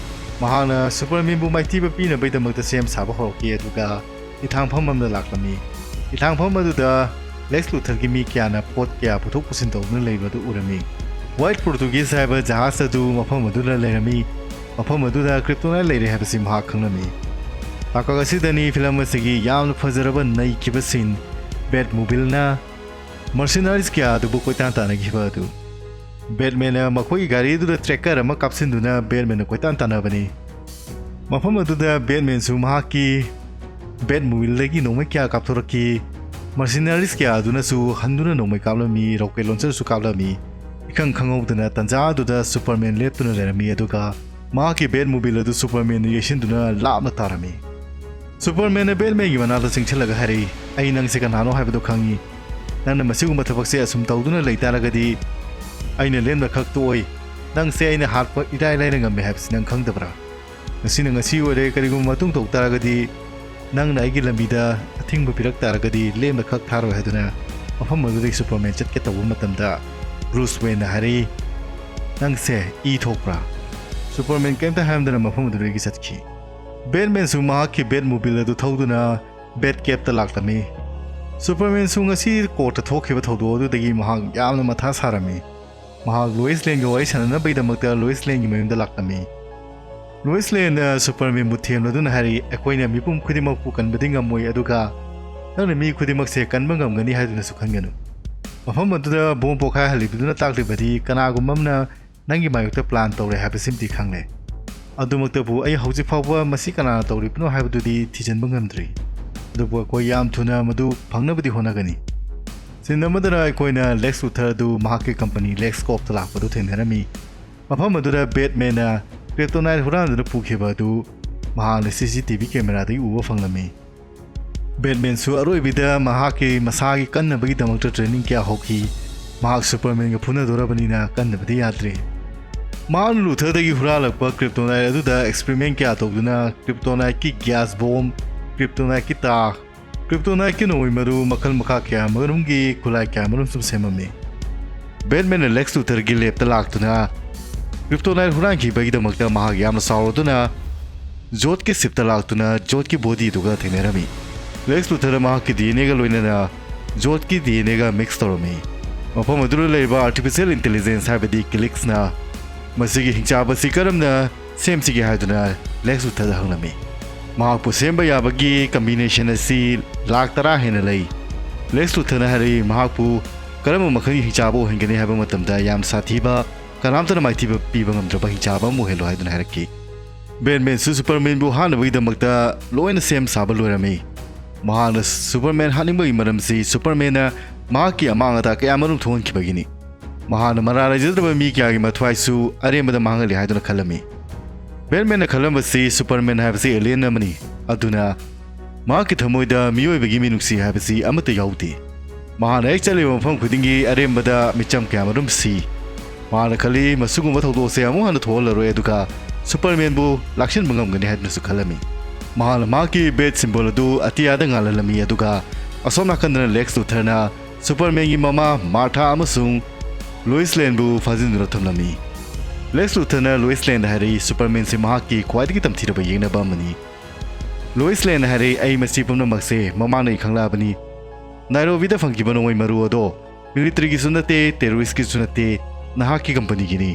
ꯃꯍꯥꯛꯅ ꯁꯨꯄꯔꯃꯦꯟꯕꯨ ꯃꯥꯏꯊꯤꯕ ꯄꯤꯅꯕꯒꯤꯗꯃꯛꯇ ꯁꯦꯝ ꯁꯥꯕ ꯍꯧꯔꯛꯈꯤ, ꯑꯗꯨꯒ ꯏꯊꯥꯡꯐꯝ ꯑꯃꯗ ꯂꯥꯛꯂꯝꯃꯤ꯫ ꯏꯊꯥꯡꯐꯝ ꯑꯗꯨꯗ ꯂꯦꯛꯁ ꯂꯨꯊꯔꯒꯤ ꯃꯤ ꯀꯌꯥꯅ ꯄꯣꯠ ꯀꯌꯥ ꯄꯨꯊꯣꯛ ꯄꯨꯁꯤꯟ ꯇꯧꯗꯨꯅ ꯂꯩꯕ ꯑꯗꯨ ꯎꯔꯝꯃꯤ꯫ ꯋꯥꯏꯠ ꯄꯣꯔꯇꯨꯒꯤꯁ ꯍꯥꯏꯕ ꯖꯍꯥꯖ ꯑꯗꯨ ꯃꯐꯝ ꯑꯗꯨꯗ ꯂꯩꯔꯝꯃꯤ꯫ ꯃꯐꯝ ꯑꯗꯨꯗ ꯀ꯭ꯔꯤꯞꯇꯣꯅꯥꯏꯠ ꯂꯩꯔꯦ ꯍꯥꯏꯕꯁꯤ ꯃꯍꯥꯛ ꯈꯪꯂꯝꯃꯤ꯫ ꯇꯥꯡꯀꯛ ꯑꯁꯤꯗꯅꯤ ꯐꯤꯂꯝ ꯑꯁꯤꯒꯤ ꯌꯥꯝꯅ ꯐꯖꯔꯕ ꯅꯩꯈꯤꯕ ꯁꯤꯟ, ꯕꯦꯠꯃꯣꯕꯤꯜꯅ ꯃꯔꯁꯤꯅꯥꯔꯤꯁ ꯀꯌꯥ ꯑꯗꯨꯕꯨ ꯀꯣꯏꯇꯥꯟ ꯇꯥꯟꯅꯈꯤꯕ ꯑꯗꯨ꯫ ꯕꯦꯠꯃꯦꯟꯅ ꯃꯈꯣꯏꯒꯤ ꯒꯥꯔꯤ ꯑꯗꯨꯗ ꯇ꯭ꯔꯦꯀꯔ ꯑꯃ ꯀꯥꯞꯁꯤꯟꯗꯨꯅ ꯕꯦꯠꯃꯦꯟꯅ ꯀꯣꯏꯇꯥꯟ ꯇꯥꯟꯅꯕꯅꯤ꯫ ꯃꯐꯝ ꯑꯗꯨꯗ ꯕꯦꯠꯃꯦꯟꯁꯨ ꯃꯍꯥꯛꯀꯤ ꯕꯦꯠꯃꯣꯕꯤꯜꯗꯒꯤ ꯅꯣꯡꯃꯩ ꯀꯌꯥ ꯀꯥꯞꯊꯣꯔꯛꯈꯤ꯫ ꯃꯔꯁꯤꯅꯥꯔꯤꯁ ꯀꯌꯥ ꯑꯗꯨꯅꯁꯨ ꯍꯟꯗꯨꯅ ꯅꯣꯡꯃꯩ ꯀꯥꯞꯂꯝꯃꯤ, ꯔꯣꯀꯦꯠ ꯂꯣꯟꯆꯔꯁꯨ ꯀꯥꯞꯂꯝꯃꯤ꯫ ꯏꯈꯪ ꯈꯪꯍꯧꯗꯅ ꯇꯟꯖꯥ ꯑꯗꯨꯗ ꯁꯨꯄꯔꯃꯦꯟ ꯂꯦꯞꯇꯨꯅ ꯂꯩꯔꯝꯃꯤ, ꯑꯗꯨꯒ ꯃꯍꯥꯛꯀꯤ ꯕꯦꯠꯃꯣꯕꯤꯜ ꯑꯗꯨ ꯁꯨꯄꯔꯃꯦꯟꯅ ꯌꯩꯁꯤꯟꯗꯨꯅ ꯂꯥꯞꯅ ꯇꯥꯔꯝꯃꯤ꯫ ꯁꯨꯄꯔꯃꯦꯟꯅ ꯕꯦꯠꯃꯦꯟꯒꯤ ꯃꯅꯥꯛꯇ ꯆꯪꯁꯤꯜꯂꯒ ꯍꯥꯏꯔꯛꯏ, "ꯑꯩ ꯅꯪꯁꯦ ꯀꯅꯥꯅꯣ ꯍꯥꯏꯕꯗꯨ ꯈꯪꯉꯤ꯫ ꯅꯪꯅ ꯃꯁꯤꯒꯨꯝꯕ ꯊꯕꯛꯁꯦ ꯑꯁꯨꯝ ꯇꯧꯗꯨꯅ ꯂꯩ ꯇꯥꯔꯒꯗꯤ ꯑꯩꯅ ꯂꯦꯟꯕ ꯈꯛ ꯇꯣꯛꯑꯣꯏ꯫ ꯅꯪꯁꯦ ꯑꯩꯅ ꯍꯥꯠꯄ ꯏꯔꯥꯏ ꯂꯥꯏꯅ ꯉꯝꯃꯦ ꯍꯥꯏꯕꯁꯤ ꯅꯪ ꯈꯪꯗꯕ꯭ꯔꯥ?" ꯉꯁꯤꯅ ꯉꯁꯤ ꯑꯣꯏꯔꯦ, ꯀꯔꯤꯒꯨꯝꯕ ꯃꯇꯨꯡ ꯊꯣꯛ ꯇꯥꯔꯒꯗꯤ ꯅꯪꯅ ꯑꯩꯒꯤ ꯂꯝꯕꯤꯗ ꯑꯊꯤꯡꯕ ꯄꯤꯔꯛ ꯇꯥꯔꯒꯗꯤ ꯂꯦꯝꯅ ꯈꯛ ꯊꯥꯔꯣꯏ" ꯍꯥꯏꯗꯨꯅ ꯃꯐꯝ ꯑꯗꯨꯗꯒꯤ ꯁꯨꯄꯔꯃꯦꯟ ꯆꯠꯀꯦ ꯇꯧꯕ ꯃꯇꯝꯗ ꯕ꯭ꯔꯨꯁ ꯋꯦꯟꯅ ꯍꯥꯏꯔꯛꯏ, "ꯅꯪꯁꯦ ꯏ ꯊꯣꯛꯄ꯭ꯔꯥ?" ꯁꯨꯄꯔꯃꯦꯟ ꯀꯔꯤꯝꯇ ꯍꯥꯏꯔꯝꯗꯅ ꯃꯐꯝ ꯑꯗꯨꯗꯒꯤ ꯆꯠꯈꯤ꯫ ꯕꯦꯠꯃꯦꯟꯁꯨ ꯃꯍꯥꯛꯀꯤ ꯕꯦꯠ ꯃꯣꯕꯤꯜ ꯑꯗꯨ ꯊꯧꯗꯨꯅ ꯕꯦꯠ ꯀꯦꯞꯇ ꯂꯥꯛꯂꯝꯃꯤ꯫ ꯁꯨꯄꯔꯃꯦꯟꯁꯨ ꯉꯁꯤ ꯀꯣꯔꯠꯇ ꯊꯣꯛꯈꯤꯕ ꯊꯧꯗꯣꯛ ꯑꯗꯨꯗꯒꯤ ꯃꯍꯥꯛ ꯌꯥꯝꯅ ꯃꯊꯥ ꯁꯥꯔꯝꯃꯤ꯫ ꯃꯍꯥꯛ ꯂꯣꯏꯁ ꯂꯦꯟꯒ ꯋꯥꯔꯤ ꯁꯥꯟꯅꯅꯕꯒꯤꯗꯃꯛꯇ ꯂꯣꯏꯁ ꯂꯦꯟꯒꯤ ꯃꯌꯨꯝꯗ ꯂꯥꯛꯂꯝꯃꯤ꯫ ꯂꯣꯏꯁ ꯂꯦꯟꯅ ꯁꯨꯄꯔꯃꯦꯟꯕꯨ ꯊꯦꯝꯂꯗꯨꯅ ꯍꯥꯏꯔꯤ, "ꯑꯩꯈꯣꯏꯅ ꯃꯤꯄꯨꯝ ꯈꯨꯗꯤꯡꯃꯛꯄꯨ ꯀꯟꯕꯗꯤ ꯉꯝꯃꯣꯏ, ꯑꯗꯨꯒ ꯅꯪꯅ ꯃꯤ ꯈꯨꯗꯤꯡꯃꯛꯁꯦ ꯀꯟꯕ ꯉꯝꯒꯅꯤ ꯍꯥꯏꯗꯨꯅꯁꯨ ꯈꯟꯒꯅꯨ"꯫ ꯃꯐꯝ ꯑꯗꯨꯗ ꯕꯣꯝ ꯄꯣꯈꯥꯏꯍꯜꯂꯤꯕꯗꯨꯅ ꯇꯥꯛꯂꯤꯕꯗꯤ ꯀꯅꯥꯒꯨꯝꯕ ꯑꯃꯅ ꯅꯪꯒꯤ ꯃꯥꯌꯣꯛꯇ ꯄ꯭ꯂꯥꯟ ꯇꯧꯔꯦ ꯍꯥꯏꯕꯁꯤꯃꯗꯤ ꯈꯪꯂꯦ꯫ ꯑꯗꯨꯃꯛꯇꯕꯨ ꯑꯩ ꯍꯧꯖꯤꯛ ꯐꯥꯎꯕ ꯃꯁꯤ ꯀꯅꯥꯅ ꯇꯧꯔꯤꯕꯅꯣ ꯍꯥꯏꯕꯗꯨꯗꯤ ꯊꯤꯖꯤꯟꯕ ꯉꯝꯗ꯭ꯔꯤ꯫ ꯑꯗꯨꯕꯨ ꯑꯩꯈꯣꯏ ꯌꯥꯝ ꯊꯨꯅ ꯃꯗꯨ ꯐꯪꯅꯕꯗꯤ ꯍꯣꯠꯅꯒꯅꯤ꯫ ꯁꯤꯟ ꯑꯃꯗꯅ ꯑꯩꯈꯣꯏꯅ ꯂꯦꯛꯁ ꯂꯨꯊꯔ ꯑꯗꯨ ꯃꯍꯥꯛꯀꯤ ꯀꯝꯄꯅꯤ ꯂꯦꯛꯁ ꯀꯣꯞꯇ ꯂꯥꯛꯄꯗꯨ ꯊꯦꯡꯅꯔꯝꯃꯤ꯫ ꯃꯐꯝ ꯑꯗꯨꯗ ꯕꯦꯠꯃꯦꯟꯅ ꯀ꯭ꯔꯤꯞꯇꯣꯅꯥꯏꯠ ꯍꯨꯔꯥꯟꯗꯨꯅ ꯄꯨꯈꯤꯕ ꯑꯗꯨ ꯃꯍꯥꯛꯅ ꯁꯤ ꯁꯤ ꯇꯤ ꯚꯤ ꯀꯦꯃꯦꯔꯥꯗꯒꯤ ꯎꯕ ꯐꯪꯂꯝꯃꯤ꯫ ꯕꯦꯠꯃꯦꯟꯁꯨ ꯑꯔꯣꯏꯕꯤꯗ ꯃꯍꯥꯛꯀꯤ ꯃꯁꯥꯒꯤ ꯀꯟꯅꯕꯒꯤꯗꯃꯛꯇ ꯇ꯭ꯔꯦꯅꯤꯡ ꯀꯌꯥ ꯍꯧꯈꯤ꯫ ꯃꯍꯥꯛ ꯁꯨꯄꯔꯃꯦꯟꯒ ꯐꯨꯅꯗꯣꯔꯕꯅꯤꯅ ꯀꯟꯗꯕꯗꯤ ꯌꯥꯗ꯭ꯔꯦ꯫ ꯃꯍꯥꯛꯅ ꯂꯨꯊꯔꯗꯒꯤ ꯍꯨꯔꯥꯜꯂꯛꯄ ꯀ꯭ꯔꯤꯞꯇꯣꯅꯥꯏꯠ ꯑꯗꯨꯗ ꯑꯦꯛꯁꯄꯦꯔꯤꯃꯦꯟ ꯀꯌꯥ ꯇꯧꯗꯨꯅ ꯀ꯭ꯔꯤꯞꯇꯣꯅꯥꯏꯠꯀꯤ ꯒ꯭ꯌꯥꯁ ꯕꯣꯝ, ꯀ꯭ꯔꯤꯞꯇꯣꯅꯥꯏꯠꯀꯤ ꯇꯥ, ꯀ꯭ꯔꯤꯞꯇꯣꯅꯥꯏꯠꯀꯤ ꯅꯣꯡꯃꯩ ꯃꯔꯨ, ꯃꯈꯜ ꯃꯈꯥ ꯀꯌꯥ ꯑꯃꯔꯨꯝꯒꯤ ꯈꯨꯠꯂꯥꯏ ꯀꯌꯥ ꯑꯃꯔꯨꯝꯁꯨ ꯁꯦꯝꯃꯝꯃꯤ꯫ ꯕꯦꯠꯃꯦꯟꯅ ꯂꯦꯛꯁ ꯂꯨꯊꯔꯒꯤ ꯂꯦꯞꯇ ꯂꯥꯛꯇꯨꯅ ꯀ꯭ꯔꯤꯞꯇꯣꯅꯥꯏꯠ ꯍꯨꯔꯥꯟꯈꯤꯕꯒꯤꯗꯃꯛꯇ ꯃꯍꯥꯛ ꯌꯥꯝꯅ ꯁꯥꯎꯔꯗꯨꯅ ꯖꯣꯠꯀꯤ ꯁꯤꯞꯇ ꯂꯥꯛꯇꯨꯅ ꯖꯣꯠꯀꯤ ꯕꯣꯗꯤꯗꯨꯒ ꯊꯦꯡꯅꯔꯝꯃꯤ꯫ ꯂꯦꯛꯁ ꯂꯨꯊꯔ ꯃꯍꯥꯛꯀꯤ ꯗꯤ ꯑꯦꯟ ꯑꯦꯒ ꯂꯣꯏꯅꯅ ꯖꯣꯠꯀꯤ ꯗꯤ ꯑꯦꯟ ꯑꯦꯒ ꯃꯤꯛꯁ ꯇꯧꯔꯝꯃꯤ꯫ ꯃꯐꯝ ꯑꯗꯨꯗ ꯂꯩꯔꯤꯕ ꯑꯥꯔꯇꯤꯐꯤꯁꯤꯌꯦꯜ ꯏꯟꯇꯦꯂꯤꯖꯦꯟꯁ ꯍꯥꯏꯕꯗꯤ ꯀꯤꯂꯤꯛꯁꯅ ꯃꯁꯤꯒꯤ ꯍꯤꯡꯆꯥꯕ ꯑꯁꯤ ꯀꯔꯝꯅ ꯁꯦꯝꯁꯤꯒꯦ ꯍꯥꯏꯗꯨꯅ ꯂꯦꯛꯁ ꯂꯨꯊꯔꯗ ꯍꯪꯂꯝꯃꯤ꯫ ꯃꯍꯥꯛꯄꯨ ꯁꯦꯝꯕ ꯌꯥꯕꯒꯤ ꯀꯝꯕꯤꯅꯦꯁꯟ ꯑꯁꯤ ꯂꯥꯛ ꯇꯔꯥ ꯍꯦꯟꯅ ꯂꯩ꯫ ꯂꯦꯛꯁ ꯂꯨꯊꯔꯅ ꯍꯥꯏꯔꯛꯏ, ꯃꯍꯥꯛꯄꯨ ꯀꯔꯝꯕ ꯃꯈꯜꯒꯤ ꯍꯤꯡꯆꯥꯕ ꯑꯣꯏꯍꯟꯒꯅꯤ ꯍꯥꯏꯕ ꯃꯇꯝꯗ ꯌꯥꯝ ꯁꯥꯊꯤꯕ, ꯀꯅꯥꯝꯇꯅ ꯃꯥꯏꯊꯤꯕ ꯄꯤꯕ ꯉꯝꯗ꯭ꯔꯕ ꯍꯤꯡꯆꯥꯕ ꯑꯃ ꯑꯣꯏꯍꯜꯂꯣ ꯍꯥꯏꯗꯨꯅ ꯍꯥꯏꯔꯛꯈꯤ꯫ ꯕꯦꯠꯃꯦꯟꯁꯨ ꯁꯨꯄꯔꯃꯦꯟꯕꯨ ꯍꯥꯠꯅꯕꯒꯤꯗꯃꯛꯇ ꯂꯣꯏꯅ ꯁꯦꯝ ꯁꯥꯕ ꯂꯣꯏꯔꯝꯃꯤ꯫ ꯃꯍꯥꯛꯅ ꯁꯨꯄꯔꯃꯦꯟ ꯍꯥꯠꯅꯤꯡꯕꯒꯤ ꯃꯔꯝꯁꯤ ꯁꯨꯄꯔꯃꯦꯟꯅ ꯃꯍꯥꯛꯀꯤ ꯑꯃꯥꯡ ꯑꯇꯥ ꯀꯌꯥꯃꯔꯨꯝ ꯊꯣꯛꯍꯟꯈꯤꯕꯒꯤꯅꯤ꯫ ꯃꯍꯥꯛꯅ ꯃꯔꯥꯜ ꯂꯩꯖꯗ꯭ꯔꯕ ꯃꯤ ꯀꯌꯥꯒꯤ ꯃꯊ꯭ꯋꯥꯏꯁꯨ ꯑꯔꯦꯝꯕꯗ ꯃꯥꯡꯍꯜꯂꯤ ꯍꯥꯏꯗꯨꯅ ꯈꯜꯂꯝꯃꯤ꯫ ꯕꯦꯠꯃꯦꯟꯅ ꯈꯜꯂꯝꯕꯁꯤ ꯁꯨꯄꯔꯃꯦꯟ ꯍꯥꯏꯕꯁꯤ ꯑꯦꯂꯤꯌꯟ ꯑꯃꯅꯤ, ꯑꯗꯨꯅ ꯃꯍꯥꯛꯀꯤ ꯊꯃꯣꯏꯗ ꯃꯤꯑꯣꯏꯕꯒꯤ ꯃꯤꯅꯨꯡꯁꯤ ꯍꯥꯏꯕꯁꯤ ꯑꯃꯠꯇ ꯌꯥꯎꯗꯦ꯫ ꯃꯍꯥꯛꯅ ꯍꯦꯛ ꯆꯠꯂꯤꯕ ꯃꯐꯝ ꯈꯨꯗꯤꯡꯒꯤ ꯑꯔꯦꯝꯕꯗ ꯃꯤꯆꯝ ꯀꯌꯥꯃꯔꯨꯝ ꯁꯤ꯫ ꯃꯍꯥꯛꯅ ꯈꯜꯂꯤ, ꯃꯁꯤꯒꯨꯝꯕ ꯊꯧꯗꯣꯛꯁꯦ ꯑꯃꯨꯛ ꯍꯟꯅ ꯊꯣꯛꯍꯜꯂꯔꯣꯏ, ꯑꯗꯨꯒ ꯁꯨꯄꯔꯃꯦꯟꯕꯨ ꯂꯥꯛꯁꯤꯟꯕ ꯉꯝꯒꯅꯤ ꯍꯥꯏꯗꯨꯅꯁꯨ ꯈꯜꯂꯝꯃꯤ꯫ ꯃꯍꯥꯛꯅ ꯃꯍꯥꯛꯀꯤ ꯕꯦꯠ ꯁꯤꯝꯕꯣꯜ ꯑꯗꯨ ꯑꯇꯤꯌꯥꯗ ꯉꯥꯜꯍꯜꯂꯝꯃꯤ, ꯑꯗꯨꯒ ꯑꯁꯣꯝ ꯅꯥꯀꯟꯗꯅ ꯂꯦꯛꯁ ꯂꯨꯊꯔꯅ ꯁꯨꯄꯔꯃꯦꯟꯒꯤ ꯃꯃꯥ ꯃꯥꯔꯊꯥ ꯑꯃꯁꯨꯡ ꯂꯣꯏꯁ ꯂꯦꯟꯕꯨ ꯐꯥꯖꯤꯟꯗꯨꯅ ꯊꯝꯂꯝꯃꯤ꯫ ꯂꯦꯛꯁ ꯂꯨꯊꯔꯅ ꯂꯣꯏꯁ ꯂꯦꯟꯗ ꯍꯥꯏꯔꯛꯏ, "ꯁꯨꯄꯔꯃꯦꯟꯁꯤ ꯃꯍꯥꯛꯀꯤ ꯈ꯭ꯋꯥꯏꯗꯒꯤ ꯇꯝꯊꯤꯔꯕ ꯌꯦꯛꯅꯕ ꯑꯃꯅꯤ"꯫ ꯂꯣꯏꯁ ꯂꯦꯟꯅ ꯍꯥꯏꯔꯛꯏ, "ꯑꯩ ꯃꯁꯤ ꯄꯨꯝꯅꯃꯛꯁꯦ ꯃꯃꯥꯡꯗꯒꯤ ꯈꯪꯂꯛꯑꯕꯅꯤ꯫ ꯅꯥꯏꯔꯣꯕꯤꯗ ꯐꯪꯈꯤꯕ ꯅꯣꯡꯃꯩ ꯃꯔꯨ ꯑꯗꯣ ꯃꯤꯂꯤꯇꯔꯤꯒꯤꯁꯨ ꯅꯠꯇꯦ, ꯇꯦꯔꯣꯔꯤꯁꯀꯤꯁꯨ ꯅꯠꯇꯦ, ꯅꯍꯥꯛꯀꯤ ꯀꯝꯄꯅꯤꯒꯤꯅꯤ"꯫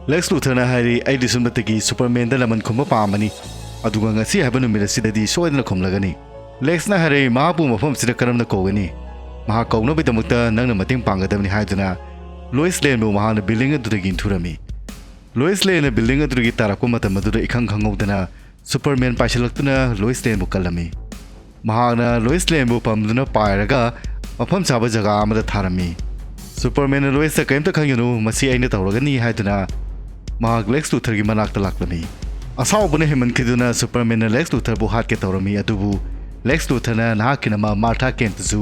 ꯂꯦꯛꯁ ꯂꯨꯊꯔꯅ ꯍꯥꯏꯔꯤ, "ꯑꯩ ꯂꯤꯁꯨꯝꯕꯇꯒꯤ ꯁꯨꯄꯔꯃꯦꯟꯗ ꯂꯃꯟ ꯈꯨꯝꯕ ꯄꯥꯝꯕꯅꯤ, ꯑꯗꯨꯒ ꯉꯁꯤ ꯍꯥꯏꯕ ꯅꯨꯃꯤꯠ ꯑꯁꯤꯗꯗꯤ ꯁꯣꯏꯗꯅ ꯈꯨꯝꯂꯒꯅꯤ"꯫ ꯂꯦꯛꯁꯅ ꯍꯥꯏꯔꯛꯏ, "ꯃꯍꯥꯛꯄꯨ ꯃꯐꯝ ꯑꯁꯤꯗ ꯀꯔꯝꯅ ꯀꯧꯒꯅꯤ? ꯃꯍꯥꯛ ꯀꯧꯅꯕꯒꯤꯗꯃꯛꯇ ꯅꯪꯅ ꯃꯇꯦꯡ ꯄꯥꯡꯒꯗꯕꯅꯤ" ꯍꯥꯏꯗꯨꯅ ꯂꯣꯏꯁ ꯂꯦꯟꯕꯨ ꯃꯍꯥꯛꯅ ꯕꯤꯜꯗꯤꯡ ꯑꯗꯨꯗꯒꯤ ꯏꯟꯊꯨꯔꯝꯃꯤ꯫ ꯂꯣꯏꯁ ꯂꯦꯟꯅ ꯕꯤꯜꯗꯤꯡ ꯑꯗꯨꯗꯒꯤ ꯇꯥꯔꯛꯄ ꯃꯇꯝ ꯑꯗꯨꯗ ꯏꯈꯪ ꯈꯪꯍꯧꯗꯅ ꯁꯨꯄꯔꯃꯦꯟ ꯄꯥꯏꯁꯤꯜꯂꯛꯇꯨꯅ ꯂꯣꯏꯁ ꯂꯦꯟꯕꯨ ꯀꯜꯂꯝꯃꯤ꯫ ꯃꯍꯥꯛꯅ ꯂꯣꯏꯁ ꯂꯦꯟꯕꯨ ꯄꯝꯗꯨꯅ ꯄꯥꯏꯔꯒ ꯃꯐꯝ ꯆꯥꯕ ꯖꯒꯥ ꯑꯃꯗ ꯊꯥꯔꯝꯃꯤ꯫ ꯁꯨꯄꯔꯃꯦꯟꯅ ꯂꯣꯏꯁꯇ "ꯀꯔꯤꯝꯇ ꯈꯟꯒꯅꯨ, ꯃꯁꯤ ꯑꯩꯅ ꯇꯧꯔꯒꯅꯤ" ꯍꯥꯏꯗꯨꯅ ꯃꯍꯥꯛ ꯂꯦꯛꯁ ꯂꯨꯊꯔꯒꯤ ꯃꯅꯥꯛꯇ ꯂꯥꯛꯂꯝꯃꯤ꯫ ꯑꯁꯥꯎꯕꯅ ꯍꯦꯟꯃꯟꯈꯤꯗꯨꯅ ꯁꯨꯄꯔꯃꯦꯟꯅ ꯂꯦꯛꯁ ꯂꯨꯊꯔꯕꯨ ꯍꯥꯠꯀꯦ ꯇꯧꯔꯝꯃꯤ, ꯑꯗꯨꯕꯨ ꯂꯦꯛꯁ ꯂꯨꯊꯔꯅ "ꯅꯍꯥꯛꯀꯤ ꯅꯃꯥ ꯃꯥꯔꯊꯥ ꯀꯦꯟꯠꯇꯁꯨ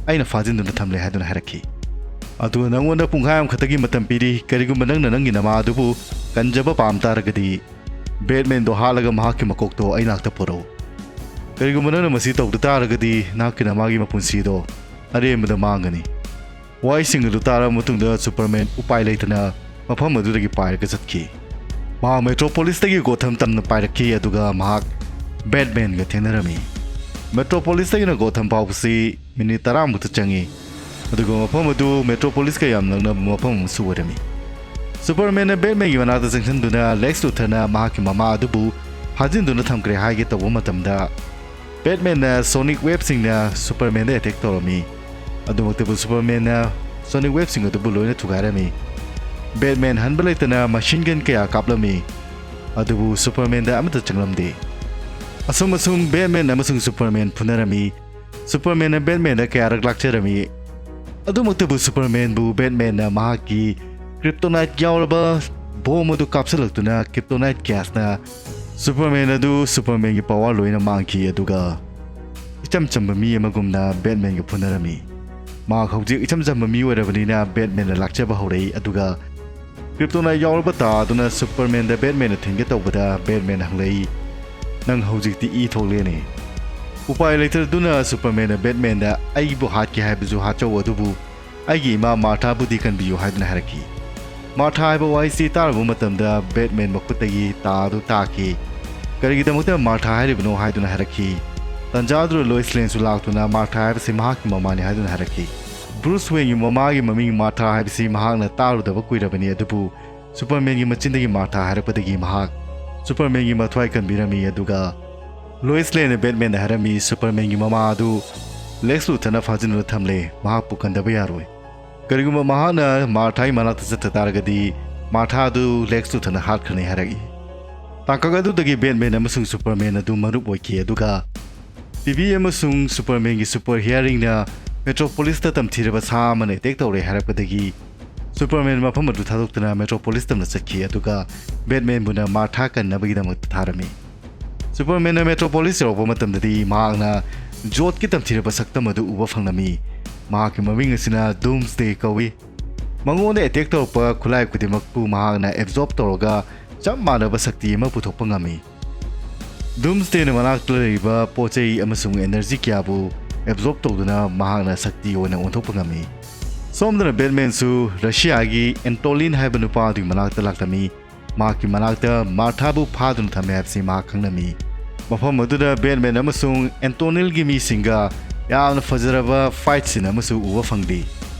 ꯑꯩꯅ ꯐꯥꯖꯤꯟꯗꯨꯅ ꯊꯝꯂꯦ" ꯍꯥꯏꯗꯨꯅ ꯍꯥꯏꯔꯛꯈꯤ꯫ "ꯑꯗꯨꯒ ꯅꯪꯉꯣꯟꯗ ꯄꯨꯡꯈꯥꯏ ꯑꯃꯈꯛꯇꯒꯤ ꯃꯇꯝ ꯄꯤꯔꯤ, ꯀꯔꯤꯒꯨꯝꯕ ꯅꯪꯅ ꯅꯪꯒꯤ ꯅꯃꯥ ꯑꯗꯨꯕꯨ ꯀꯟꯖꯕ ꯄꯥꯝ ꯇꯥꯔꯒꯗꯤ ꯕꯦꯠꯃꯦꯟꯗꯣ ꯍꯥꯠꯂꯒ ꯃꯍꯥꯛꯀꯤ ꯃꯀꯣꯛꯇꯣ ꯑꯩ ꯅꯥꯛꯇ ꯄꯨꯔꯛꯎ꯫ ꯀꯔꯤꯒꯨꯝꯕ ꯅꯪꯅ ꯃꯁꯤ ꯇꯧꯗ ꯇꯥꯔꯒꯗꯤ ꯅꯍꯥꯛꯀꯤ ꯅꯃꯥꯒꯤ ꯃꯄꯨꯟꯁꯤꯗꯣ ꯑꯔꯦꯝꯕꯗ ꯃꯥꯡꯒꯅꯤ"꯫ ꯋꯥꯍꯩꯁꯤꯡ ꯑꯗꯨ ꯇꯥꯔꯕ ꯃꯇꯨꯡꯗ ꯁꯨꯄꯔꯃꯦꯟ ꯎꯄꯥꯏ ꯂꯩꯇꯅ ꯃꯐꯝ ꯑꯗꯨꯗꯒꯤ ꯄꯥꯏꯔꯒ ꯆꯠꯈꯤ꯫ ꯃꯍꯥꯛ ꯃꯦꯇ꯭ꯔꯣꯄꯣꯂꯤꯁꯇꯒꯤ ꯒꯣꯊꯝ ꯇꯝꯅ ꯄꯥꯏꯔꯛꯈꯤ, ꯑꯗꯨꯒ ꯃꯍꯥꯛ ꯕꯦꯠꯃꯦꯟꯒ ꯊꯦꯡꯅꯔꯝꯃꯤ꯫ ꯃꯦꯇ꯭ꯔꯣꯄꯣꯂꯤꯁꯇꯒꯤꯅ ꯒꯣꯊꯝ ꯐꯥꯎꯕꯁꯤ ꯃꯤꯅꯤꯠ ꯇꯔꯥꯃꯨꯛꯇ ꯆꯪꯉꯤ, ꯑꯗꯨꯒ ꯃꯐꯝ ꯑꯗꯨ ꯃꯦꯇ꯭ꯔꯣꯄꯣꯂꯤꯁꯀ ꯌꯥꯝ ꯅꯛꯅꯕ ꯃꯐꯝ ꯑꯃꯁꯨ ꯑꯣꯏꯔꯝꯃꯤ꯫ ꯁꯨꯄꯔꯃꯦꯟꯅ ꯕꯦꯠꯃꯦꯟꯒꯤ ꯃꯅꯥꯛꯇ ꯆꯪꯁꯤꯟꯗꯨꯅ ꯂꯦꯛꯁ ꯂꯨꯊꯔꯅ ꯃꯍꯥꯛꯀꯤ ꯃꯃꯥ ꯑꯗꯨꯕꯨ ꯐꯥꯖꯤꯟꯗꯨꯅ ꯊꯝꯈ꯭ꯔꯦ ꯍꯥꯏꯒꯦ ꯇꯧꯕ ꯃꯇꯝꯗ, ꯕꯦꯠꯃꯦꯟꯅ ꯁꯣꯅꯤꯛ ꯋꯦꯕꯁꯤꯡꯅ ꯁꯨꯄꯔꯃꯦꯟꯗ ꯑꯦꯇꯦꯛ ꯇꯧꯔꯝꯃꯤ꯫ ꯑꯗꯨꯃꯛꯇꯕꯨ ꯁꯨꯄꯔꯃꯦꯟꯅ ꯁꯣꯅꯤꯛ ꯋꯦꯕꯁꯤꯡ ꯑꯗꯨꯕꯨ ꯂꯣꯏꯅ ꯊꯨꯒꯥꯏꯔꯝꯃꯤ꯫ ꯕꯦꯠꯃꯦꯟ ꯍꯟꯕ ꯂꯩꯇꯅ ꯃꯦꯁꯤꯟ ꯒꯟ ꯀꯌꯥ ꯀꯥꯞꯂꯝꯃꯤ꯫ ꯑꯗꯨꯕꯨ ꯁꯨꯄꯔꯃꯦꯟꯗ ꯑꯃꯠꯇ ꯆꯪꯂꯝꯗꯦ꯫ ꯑꯁꯨꯝ ꯑꯁꯨꯝ ꯕꯦꯠꯃꯦꯟ ꯑꯃꯁꯨꯡ ꯁꯨꯄꯔꯃꯦꯟ ꯐꯨꯅꯔꯝꯃꯤ꯫ ꯁꯨꯄꯔꯃꯦꯟꯅ ꯕꯦꯠꯃꯦꯟꯗ ꯀꯌꯥꯔꯛ ꯂꯥꯛꯆꯔꯝꯃꯤ꯫ ꯑꯗꯨꯃꯛꯇꯕꯨ ꯁꯨꯄꯔꯃꯦꯟꯕꯨ ꯕꯦꯠꯃꯦꯟꯅ ꯃꯍꯥꯛꯀꯤ ꯀ꯭ꯔꯤꯞꯇꯣꯅꯥꯏꯠ ꯌꯥꯎꯔꯕ ꯕꯣꯝ ꯑꯗꯨ ꯀꯥꯞꯁꯤꯜꯂꯛꯇꯨꯅ ꯀ꯭ꯔꯤꯞꯇꯣꯅꯥꯏꯠ ꯒ꯭ꯌꯥꯁꯅ ꯁꯨꯄꯔꯃꯦꯟ ꯑꯗꯨ ꯁꯨꯄꯔꯃꯦꯟꯒꯤ ꯄꯋꯥꯔ ꯂꯣꯏꯅ ꯃꯥꯡꯈꯤ, ꯑꯗꯨꯒ ꯏꯆꯝ ꯆꯝꯕ ꯃꯤ ꯑꯃꯒꯨꯝꯅ ꯕꯦꯠꯃꯦꯟꯒ ꯐꯨꯅꯔꯝꯃꯤ꯫ ꯃꯍꯥꯛ ꯍꯧꯖꯤꯛ ꯏꯆꯝ ꯆꯝꯕ ꯃꯤ ꯑꯣꯏꯔꯕꯅꯤꯅ ꯕꯦꯠꯃꯦꯟꯅ ꯂꯥꯛꯆꯕ ꯍꯧꯔꯛꯏ, ꯑꯗꯨꯒ Kryptonite ꯌꯥꯎꯔꯕ ꯇꯥ ꯑꯗꯨꯅ ꯁꯨꯄꯔꯃꯦꯟꯗ ꯕꯦꯠꯃꯦꯟꯅ ꯊꯤꯟꯒꯦ ꯇꯧꯕꯗ ꯕꯦꯠꯃꯦꯟ ꯍꯪꯂꯛꯏ, "ꯅꯪ ꯍꯧꯖꯤꯛꯇꯤ ꯏ ꯊꯣꯛꯂꯦꯅꯦ?" ꯎꯄꯥꯏ ꯂꯩꯇꯗꯨꯅ ꯁꯨꯄꯔꯃꯦꯟꯅ ꯕꯦꯠꯃꯦꯟꯗ, "ꯑꯩꯕꯨ ꯍꯥꯠꯀꯦ ꯍꯥꯏꯕꯁꯨ ꯍꯥꯠꯆꯧ, ꯑꯗꯨꯕꯨ ꯑꯩꯒꯤ ꯏꯃꯥ ꯃꯥꯔꯊꯥꯕꯨꯗꯤ ꯀꯟꯕꯤꯌꯨ" ꯍꯥꯏꯗꯨꯅ ꯍꯥꯏꯔꯛꯈꯤ꯫ ꯃꯥꯔꯊꯥ ꯍꯥꯏꯕ ꯋꯥꯍꯩꯁꯤ ꯇꯥꯔꯨꯕ ꯃꯇꯝꯗ ꯕꯦꯠꯃꯦꯟ ꯃꯈꯨꯠꯇꯒꯤ ꯇꯥ ꯑꯗꯨ ꯇꯥꯈꯤ꯫ "ꯀꯔꯤꯒꯤꯗꯃꯛꯇ ꯃꯥꯔꯊꯥ ꯍꯥꯏꯔꯤꯕꯅꯣ?" ꯍꯥꯏꯗꯨꯅ ꯍꯥꯏꯔꯛꯈꯤ꯫ ꯇꯟꯖꯥꯗꯨꯗ ꯂꯣꯏꯁ ꯂꯦꯟꯁꯨ ꯂꯥꯛꯇꯨꯅ ꯃꯥꯔꯊꯥ ꯍꯥꯏꯕꯁꯤ ꯃꯍꯥꯛꯀꯤ ꯃꯃꯥꯅꯤ ꯍꯥꯏꯗꯨꯅ ꯍꯥꯏꯔꯛꯈꯤ꯫ ꯕ꯭ꯔꯨꯁ ꯋꯦꯟꯒꯤ ꯃꯃꯥꯒꯤ ꯃꯃꯤꯡ ꯃꯥꯔꯊꯥ ꯍꯥꯏꯕꯁꯤ ꯃꯍꯥꯛꯅ ꯇꯥꯔꯨꯗꯕ ꯀꯨꯏꯔꯕꯅꯤ, ꯑꯗꯨꯕꯨ ꯁꯨꯄꯔꯃꯦꯟꯒꯤ ꯃꯆꯤꯟꯗꯒꯤ ꯃꯥꯔꯊꯥ ꯍꯥꯏꯔꯛꯄꯗꯒꯤ ꯃꯍꯥꯛ ꯁꯨꯄꯔꯃꯦꯟꯒꯤ ꯃꯊ꯭ꯋꯥꯏ ꯀꯟꯕꯤꯔꯝꯃꯤ꯫ ꯑꯗꯨꯒ ꯂꯣꯏꯁ ꯂꯦꯟꯅ ꯕꯦꯠꯃꯦꯟꯗ ꯍꯥꯏꯔꯝꯃꯤ, ꯁꯨꯄꯔꯃꯦꯟꯒꯤ ꯃꯃꯥ ꯑꯗꯨ ꯂꯦꯛꯁ ꯂꯨꯊꯔꯅ ꯐꯥꯖꯤꯟꯗꯨꯅ ꯊꯝꯂꯦ, ꯃꯍꯥꯛꯄꯨ ꯀꯟꯗꯕ ꯌꯥꯔꯣꯏ꯫ ꯀꯔꯤꯒꯨꯝꯕ ꯃꯍꯥꯛꯅ ꯃꯥꯔꯊꯥꯒꯤ ꯃꯅꯥꯛꯇ ꯆꯠꯇ ꯇꯥꯔꯒꯗꯤ ꯃꯥꯔꯊꯥ ꯑꯗꯨ ꯂꯦꯛꯁ ꯂꯨꯊꯔꯅ ꯍꯥꯠꯈ꯭ꯔꯅꯤ ꯍꯥꯏꯔꯛꯏ꯫ ꯇꯥꯡꯀꯛ ꯑꯗꯨꯗꯒꯤ ꯕꯦꯠꯃꯦꯟ ꯑꯃꯁꯨꯡ ꯁꯨꯄꯔꯃꯦꯟ ꯑꯗꯨ ꯃꯔꯨꯞ ꯑꯣꯏꯈꯤ, ꯑꯗꯨꯒ ꯇꯤꯚꯤ ꯑꯃꯁꯨꯡ ꯁꯨꯄꯔꯃꯦꯟꯒꯤ ꯁꯨꯄꯔ ꯍꯤꯌꯥꯔꯤꯡꯅ ꯃꯦꯇ꯭ꯔꯣꯄꯣꯂꯤꯁꯇ ꯇꯝꯊꯤꯔꯕ ꯁꯥ ꯑꯃꯅ ꯑꯦꯇꯦꯛ ꯇꯧꯔꯦ ꯍꯥꯏꯔꯛꯄꯗꯒꯤ ꯁꯨꯄꯔꯃꯦꯟ ꯃꯐꯝ ꯑꯗꯨ ꯊꯥꯗꯣꯛꯇꯨꯅ ꯃꯦꯇ꯭ꯔꯣꯄꯣꯂꯤꯁ ꯇꯝꯅ ꯆꯠꯈꯤ, ꯑꯗꯨꯒ ꯕꯦꯠꯃꯦꯟꯕꯨꯅ ꯃꯥꯔꯊꯥ ꯀꯟꯅꯕꯒꯤꯗꯃꯛꯇ ꯊꯥꯔꯝꯃꯤ꯫ ꯁꯨꯄꯔꯃꯦꯟꯅ ꯃꯦꯇ꯭ꯔꯣꯄꯣꯂꯤꯁ ꯌꯧꯔꯛꯄ ꯃꯇꯝꯗꯗꯤ ꯃꯍꯥꯛꯅ ꯖꯣꯠꯀꯤ ꯇꯝꯊꯤꯔꯕ ꯁꯛꯇꯝ ꯑꯗꯨ ꯎꯕ ꯐꯪꯂꯝꯃꯤ꯫ ꯃꯍꯥꯛꯀꯤ ꯃꯃꯤꯡ ꯑꯁꯤꯅ ꯗꯨꯝꯁꯗꯦ ꯀꯧꯏ꯫ ꯃꯉꯣꯟꯗ ꯑꯦꯇꯦꯛ ꯇꯧꯔꯛꯄ ꯈꯨꯠꯂꯥꯏ ꯈꯨꯗꯤꯡꯃꯛꯄꯨ ꯃꯍꯥꯛꯅ ꯑꯦꯕꯖꯣꯔꯕ ꯇꯧꯔꯒ ꯆꯞ ꯃꯥꯟꯅꯕ ꯁꯛꯇꯤ ꯑꯃ ꯄꯨꯊꯣꯛꯄ ꯉꯝꯃꯤ꯫ ꯗꯨꯝꯁꯗꯦꯅ ꯃꯅꯥꯛꯇ ꯂꯩꯔꯤꯕ ꯄꯣꯠ ꯆꯩ ꯑꯃꯁꯨꯡ ꯑꯦꯅꯔꯖꯤ ꯀꯌꯥꯕꯨ ꯑꯦꯕꯖꯣꯔꯕ ꯇꯧꯗꯨꯅ ꯃꯍꯥꯛꯅ ꯁꯛꯇꯤ ꯑꯣꯏꯅ ꯑꯣꯟꯊꯣꯛꯄ ꯉꯝꯃꯤ꯫ ꯁꯣꯝꯗꯅ ꯕꯦꯠꯃꯦꯟꯁꯨ ꯔꯁꯤꯌꯥꯒꯤ ꯑꯦꯟꯇꯣꯂꯤꯟ ꯍꯥꯏꯕ ꯅꯨꯄꯥ ꯑꯗꯨꯒꯤ ꯃꯅꯥꯛꯇ ꯂꯥꯛꯂꯝꯃꯤ꯫ ꯃꯍꯥꯛꯀꯤ ꯃꯅꯥꯛꯇ ꯃꯥꯔꯊꯥꯕꯨ ꯐꯥꯗꯨꯅ ꯊꯝꯃꯦ ꯍꯥꯏꯕꯁꯤ ꯃꯍꯥꯛ ꯈꯪꯂꯝꯃꯤ꯫ ꯃꯐꯝ ꯑꯗꯨꯗ ꯕꯦꯠꯃꯦꯟ ꯑꯃꯁꯨꯡ ꯑꯦꯟꯇꯣꯅꯤꯜꯒꯤ ꯃꯤꯁꯤꯡꯒ ꯌꯥꯝꯅ ꯐꯖꯔꯕ ꯐꯥꯏꯠ ꯁꯤꯟ ꯑꯃꯁꯨ ꯎꯕ ꯐꯪꯂꯤ꯫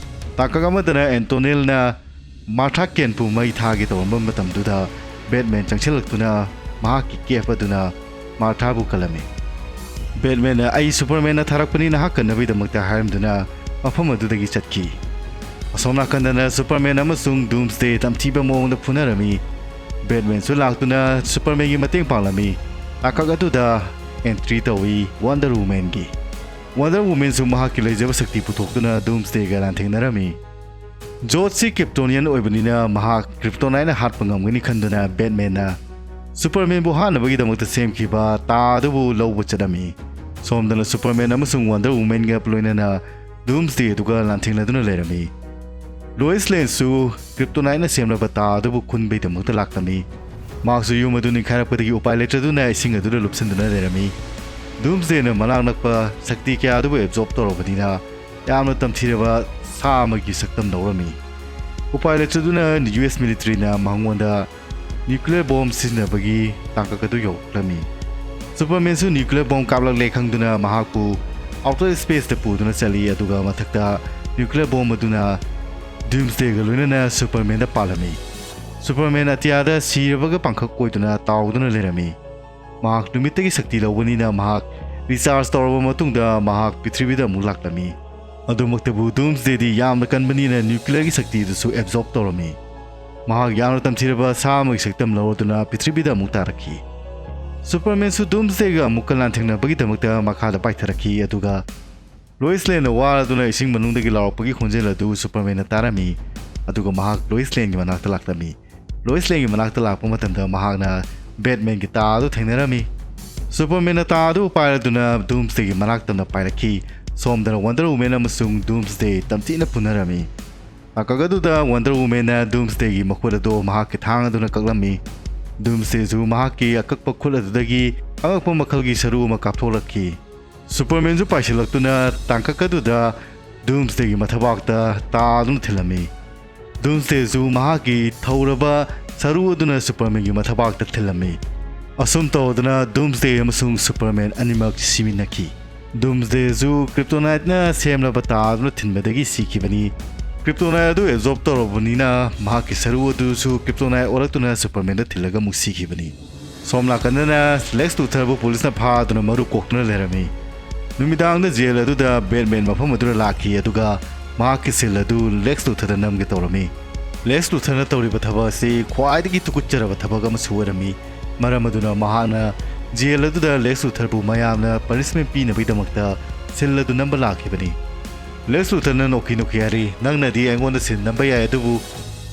ꯇꯥꯡꯀꯛ ꯑꯃꯗꯅ ꯑꯦꯟꯇꯣꯅꯤꯜꯅ ꯃꯥꯔꯊꯥ ꯀꯦꯟꯄꯨ ꯃꯩ ꯊꯥꯒꯦ ꯇꯧꯔꯝꯕ ꯃꯇꯝꯗꯨꯗ ꯕꯦꯠꯃꯦꯟ ꯆꯪꯁꯤꯜꯂꯛꯇꯨꯅ ꯃꯍꯥꯛꯀꯤ ꯀꯦꯞ ꯑꯗꯨꯅ ꯃꯥꯔꯊꯥꯕꯨ ꯀꯜꯂꯝꯃꯤ꯫ ꯕꯦꯠꯃꯦꯟꯅ "ꯑꯩ ꯁꯨꯄꯔꯃꯦꯟꯅ ꯊꯥꯔꯛꯄꯅꯤ ꯅꯍꯥꯛ ꯀꯟꯅꯕꯒꯤꯗꯃꯛꯇ" ꯍꯥꯏꯔꯝꯗꯨꯅ ꯃꯐꯝ ꯑꯗꯨꯗꯒꯤ ꯆꯠꯈꯤ꯫ ꯑꯁꯣꯝ ꯅꯥꯀꯟꯗꯅ ꯁꯨꯄꯔꯃꯦꯟ ꯑꯃꯁꯨꯡ ꯗꯨꯝꯁꯗꯦ ꯇꯝꯊꯤꯕ ꯃꯑꯣꯡꯗ ꯐꯨꯅꯔꯝꯃꯤ꯫ ꯕꯦꯠꯃꯦꯟꯁꯨ ꯂꯥꯛꯇꯨꯅ ꯁꯨꯄꯔꯃꯦꯟꯒꯤ ꯃꯇꯦꯡ ꯄꯥꯡꯂꯝꯃꯤ꯫ ꯇꯥꯡꯀꯛ ꯑꯗꯨꯗ ꯑꯦꯟꯇ꯭ꯔꯤ ꯇꯧꯏ ꯋꯟꯗꯔ ꯋꯨꯃꯦꯟꯒꯤ꯫ ꯋꯟꯗꯔ ꯋꯨꯃꯦꯟꯁꯨ ꯃꯍꯥꯛꯀꯤ ꯂꯩꯖꯕ ꯁꯛꯇꯤ ꯄꯨꯊꯣꯛꯇꯨꯅ ꯗꯨꯝꯁꯗꯦꯒ ꯂꯥꯟꯊꯦꯡꯅꯔꯝꯃꯤ꯫ ꯖꯣꯠꯁꯤ ꯀ꯭ꯔꯤꯞꯇꯣꯅꯤꯌꯟ ꯑꯣꯏꯕꯅꯤꯅ ꯃꯍꯥꯛ ꯀ꯭ꯔꯤꯞꯇꯣꯅꯥꯏꯠꯅ ꯍꯥꯠꯄ ꯉꯝꯒꯅꯤ ꯈꯟꯗꯨꯅ ꯕꯦꯠꯃꯦꯟꯅ ꯁꯨꯄꯔꯃꯦꯟꯕꯨ ꯍꯥꯠꯅꯕꯒꯤꯗꯃꯛꯇ ꯁꯦꯝꯈꯤꯕ ꯇꯥ ꯑꯗꯨꯕꯨ ꯂꯧꯕ ꯆꯠꯂꯝꯃꯤ꯫ ꯁꯣꯝꯗꯅ ꯁꯨꯄꯔꯃꯦꯟ ꯑꯃꯁꯨꯡ ꯋꯟꯗꯔ ꯋꯨꯃꯦꯟꯒ ꯂꯣꯏꯅꯅ ꯗꯨꯝꯁꯗꯦ ꯑꯗꯨꯒ ꯂꯥꯟꯊꯦꯡꯅꯗꯨꯅ ꯂꯩꯔꯝꯃꯤ꯫ ꯂꯣꯏꯁ ꯂꯦꯟꯁꯨ ꯀ꯭ꯔꯤꯞꯇꯣꯅꯥꯏꯠꯅ ꯁꯦꯝꯂꯕ ꯇꯥ ꯑꯗꯨꯕꯨ ꯈꯨꯟꯕꯩꯗꯃꯛꯇ ꯂꯥꯛꯂꯝꯃꯤ꯫ ꯃꯍꯥꯛꯁꯨ ꯌꯨꯝ ꯑꯗꯨ ꯅꯤꯡꯈꯥꯏꯔꯛꯄꯗꯒꯤ ꯎꯄꯥꯏ ꯂꯩꯇ꯭ꯔꯗꯨꯅ ꯏꯁꯤꯡ ꯑꯗꯨꯗ ꯂꯨꯞꯁꯤꯟꯗꯨꯅ ꯂꯩꯔꯝꯃꯤ꯫ ꯗꯨꯝꯁꯗꯦꯅ ꯃꯅꯥꯛ ꯅꯛꯄ ꯁꯛꯇꯤ ꯀꯌꯥ ꯑꯗꯨꯕꯨ ꯑꯦꯕꯖꯣꯔꯕ ꯇꯧꯔꯕꯅꯤꯅ ꯌꯥꯝꯅ ꯇꯝꯊꯤꯔꯕ ꯁꯥ ꯑꯃꯒꯤ ꯁꯛꯇꯝ ꯂꯧꯔꯝꯃꯤ꯫ ꯎꯄꯥꯏ ꯂꯩꯇ꯭ꯔꯗꯨꯅ ꯌꯨ ꯑꯦꯁ ꯃꯤꯂꯤꯇꯔꯤꯅ ꯃꯉꯣꯟꯗ ꯅ꯭ꯌꯨꯀ꯭ꯂꯤꯌꯔ ꯕꯣꯝ ꯁꯤꯖꯤꯟꯅꯕꯒꯤ ꯇꯥꯡꯀꯛ ꯑꯗꯨ ꯌꯧꯔꯛꯂꯝꯃꯤ꯫ ꯁꯨꯄꯔꯃꯦꯟꯁꯨ ꯅ꯭ꯌꯨꯀ꯭ꯂꯤꯌꯔ ꯕꯣꯝ ꯀꯥꯞꯂꯛꯂꯦ ꯈꯪꯗꯨꯅ ꯃꯍꯥꯛꯄꯨ ꯑꯥꯎꯇꯔ ꯁ꯭ꯄꯦꯁꯇ ꯄꯨꯗꯨꯅ ꯆꯠꯂꯤ, ꯑꯗꯨꯒ ꯃꯊꯛꯇ ꯅ꯭ꯌꯨꯀ꯭ꯂꯤꯌꯔ ꯕꯣꯝ ꯑꯗꯨꯅ ꯗꯨꯝꯁꯗꯦꯒ ꯂꯣꯏꯅꯅ ꯁꯨꯄꯔꯃꯦꯟꯗ ꯄꯥꯜꯂꯝꯃꯤ꯫ ꯁꯨꯄꯔꯃꯦꯟ ꯑꯇꯤꯌꯥꯗ ꯁꯤꯔꯕꯒ ꯄꯥꯡꯈꯛ ꯑꯣꯏꯗꯨꯅ ꯇꯥꯎꯗꯨꯅ ꯂꯩꯔꯝꯃꯤ꯫ ꯃꯍꯥꯛ ꯅꯨꯃꯤꯠꯇꯒꯤ ꯁꯛꯇꯤ ꯂꯧꯕꯅꯤꯅ ꯃꯍꯥꯛ ꯔꯤꯆꯥꯔꯖ ꯇꯧꯔꯕ ꯃꯇꯨꯡꯗ ꯃꯍꯥꯛ ꯄ꯭ꯔꯤꯊꯤꯕꯤꯗ ꯑꯃꯨꯛ ꯂꯥꯛꯂꯝꯃꯤ꯫ ꯑꯗꯨꯃꯛꯇꯕꯨ ꯗꯨꯝꯁꯗꯦꯗꯤ ꯌꯥꯝꯅ ꯀꯟꯕꯅꯤꯅ ꯅ꯭ꯌꯨꯀ꯭ꯂꯤꯌꯔꯒꯤ ꯁꯛꯇꯤ ꯑꯗꯨꯁꯨ ꯑꯦꯕꯖꯣꯔꯕ ꯇꯧꯔꯝꯃꯤ꯫ ꯃꯍꯥꯛ ꯌꯥꯝꯅ ꯇꯝꯊꯤꯔꯕ ꯁꯥ ꯑꯃꯒꯤ ꯁꯛꯇꯝ ꯂꯧꯔꯗꯨꯅ ꯄ꯭ꯔꯤꯊꯤꯕꯤꯗ ꯑꯃꯨꯛ ꯇꯥꯔꯛꯈꯤ꯫ ꯁꯨꯄꯔꯃꯦꯟꯁꯨ ꯗꯨꯝꯁꯗꯦꯒ ꯑꯃꯨꯛꯀ ꯂꯥꯟꯊꯦꯡꯅꯕꯒꯤꯗꯃꯛꯇ ꯃꯈꯥꯗ ꯄꯥꯏꯊꯔꯛꯈꯤ, ꯑꯗꯨꯒ ꯂꯣꯏꯁ ꯂꯦꯟꯅ ꯋꯥꯔꯗꯨꯅ ꯏꯁꯤꯡ ꯃꯅꯨꯡꯗꯒꯤ ꯂꯥꯎꯔꯛꯄꯒꯤ ꯈꯣꯟꯖꯦꯜ ꯑꯗꯨ ꯁꯨꯄꯔꯃꯦꯟꯅ ꯇꯥꯔꯝꯃꯤ, ꯑꯗꯨꯒ ꯃꯍꯥꯛ ꯂꯣꯏꯁ ꯂꯦꯟꯒꯤ ꯃꯅꯥꯛꯇ ꯂꯥꯛꯂꯝꯃꯤ꯫ ꯂꯣꯏꯁ ꯂꯦꯟꯒꯤ ꯃꯅꯥꯛꯇ ꯂꯥꯛꯄ ꯃꯇꯝꯗ ꯃꯍꯥꯛꯅ ꯕꯦꯠꯃꯦꯟꯒꯤ ꯇꯥ ꯑꯗꯨ ꯊꯦꯡꯅꯔꯝꯃꯤ꯫ ꯁꯨꯄꯔꯃꯦꯟꯅ ꯇꯥ ꯑꯗꯨ ꯄꯥꯏꯔꯗꯨꯅ ꯗꯨꯝꯁꯗꯦꯒꯤ ꯃꯅꯥꯛ ꯇꯝꯅ ꯄꯥꯏꯔꯛꯈꯤ꯫ ꯁꯣꯝꯗꯅ ꯋꯟꯗꯔ ꯋꯨꯃꯦꯟ ꯑꯃꯁꯨꯡ ꯗꯨꯝꯁꯗꯦ ꯇꯝꯊꯤꯅ ꯐꯨꯅꯔꯝꯃꯤ꯫ ꯇꯥꯡꯀꯛ ꯑꯗꯨꯗ ꯋꯟꯗꯔ ꯋꯨꯃꯦꯟꯅ ꯗꯨꯝꯁꯗꯦꯒꯤ ꯃꯈꯨꯠ ꯑꯗꯨ ꯃꯍꯥꯛꯀꯤ ꯊꯥꯡ ꯑꯗꯨꯅ ꯀꯛꯂꯝꯃꯤ꯫ ꯗꯨꯝꯁꯗꯦꯁꯨ ꯃꯍꯥꯛꯀꯤ ꯑꯀꯛꯄ ꯈꯨꯠ ꯑꯗꯨꯗꯒꯤ ꯑꯉꯛꯄ ꯃꯈꯜꯒꯤ ꯁꯔꯨ ꯑꯃ ꯀꯥꯞꯊꯣꯛꯂꯛꯈꯤ꯫ ꯁꯨꯄꯔꯃꯦꯟꯁꯨ ꯄꯥꯏꯁꯤꯜꯂꯛꯇꯨꯅ ꯇꯥꯡꯀꯛ ꯑꯗꯨꯗ ꯗꯨꯝꯁꯗꯦꯒꯤ ꯃꯊꯕꯥꯛꯇ ꯇꯥꯗꯨꯅ ꯊꯤꯜꯂꯝꯃꯤ꯫ ꯗꯨꯝꯁꯗꯦꯁꯨ ꯃꯍꯥꯛꯀꯤ ꯊꯧꯔꯕ ꯁꯔꯨ ꯑꯗꯨꯅ ꯁꯨꯄꯔꯃꯦꯟꯒꯤ ꯃꯊꯕꯥꯛꯇ ꯊꯤꯜꯂꯝꯃꯤ꯫ ꯑꯁꯨꯝ ꯇꯧꯗꯅ ꯗꯨꯝꯁꯗꯦ ꯑꯃꯁꯨꯡ ꯁꯨꯄꯔꯃꯦꯟ ꯑꯅꯤꯃꯛ ꯁꯤꯃꯤꯟꯅꯈꯤ꯫ ꯗꯨꯝꯁꯗꯦꯁꯨ ꯀ꯭ꯔꯤꯞꯇꯣꯅꯥꯏꯠꯅ ꯁꯦꯝꯂꯕ ꯇꯥ ꯑꯗꯨꯅ ꯊꯤꯟꯕꯗꯒꯤ ꯁꯤꯈꯤꯕꯅꯤ꯫ ꯀ꯭ꯔꯤꯞꯇꯣꯅꯥꯏꯠ ꯑꯗꯨ ꯑꯦꯕꯖꯣꯔꯕ ꯇꯧꯔꯕꯅꯤꯅ ꯃꯍꯥꯛꯀꯤ ꯁꯔꯨ ꯑꯗꯨꯁꯨ ꯀ꯭ꯔꯤꯞꯇꯣꯅꯥꯏꯠ ꯑꯣꯜꯂꯛꯇꯨꯅ ꯁꯨꯄꯔꯃꯦꯟꯗ ꯊꯤꯜꯂꯒ ꯑꯃꯨꯛ ꯁꯤꯈꯤꯕꯅꯤ꯫ ꯁꯣꯝ ꯅꯥꯀꯟꯗꯅ ꯂꯦꯛꯁ ꯂꯨꯊꯔꯕꯨ ꯄꯨꯂꯤꯁꯅ ꯐꯥꯗꯨꯅ ꯃꯔꯨ ꯀꯣꯛꯇꯨꯅ ꯂꯩꯔꯝꯃꯤ꯫ ꯅꯨꯃꯤꯗꯥꯡꯗ ꯖꯦꯜ ꯑꯗꯨꯗ ꯕꯦꯠꯃꯦꯟ ꯃꯐꯝ ꯑꯗꯨꯗ ꯂꯥꯛꯈꯤ, ꯑꯗꯨꯒ ꯃꯍꯥꯛꯀꯤ ꯁꯤꯜ ꯑꯗꯨ ꯂꯦꯛꯁ ꯂꯨꯊꯔꯗ ꯅꯝꯒꯦ ꯇꯧꯔꯝꯃꯤ꯫ ꯂꯦꯛꯁ ꯂꯨꯊꯔꯅ ꯇꯧꯔꯤꯕ ꯊꯕꯛ ꯑꯁꯤ ꯈ꯭ꯋꯥꯏꯗꯒꯤ ꯇꯨꯀꯠꯆꯔꯕ ꯊꯕꯛ ꯑꯃꯁꯨ ꯑꯣꯏꯔꯝꯃꯤ꯫ ꯃꯔꯝ ꯑꯗꯨꯅ ꯃꯍꯥꯛꯅ ꯖꯦꯜ ꯑꯗꯨꯗ ꯂꯦꯛꯁ ꯂꯨꯊꯔꯕꯨ ꯃꯌꯥꯝꯅ ꯄꯅꯤꯁꯃꯦꯟ ꯄꯤꯅꯕꯒꯤꯗꯃꯛꯇ ꯁꯤꯜ ꯑꯗꯨ ꯅꯝꯕ ꯂꯥꯛꯈꯤꯕꯅꯤ꯫ ꯂꯦꯛꯁ ꯂꯨꯊꯔꯅ ꯅꯣꯛꯈꯤ ꯅꯣꯛꯈꯤ ꯍꯥꯏꯔꯤ, "ꯅꯪꯅꯗꯤ ꯑꯩꯉꯣꯟꯗ ꯁꯤꯜ ꯅꯝꯕ ꯌꯥꯏ, ꯑꯗꯨꯕꯨ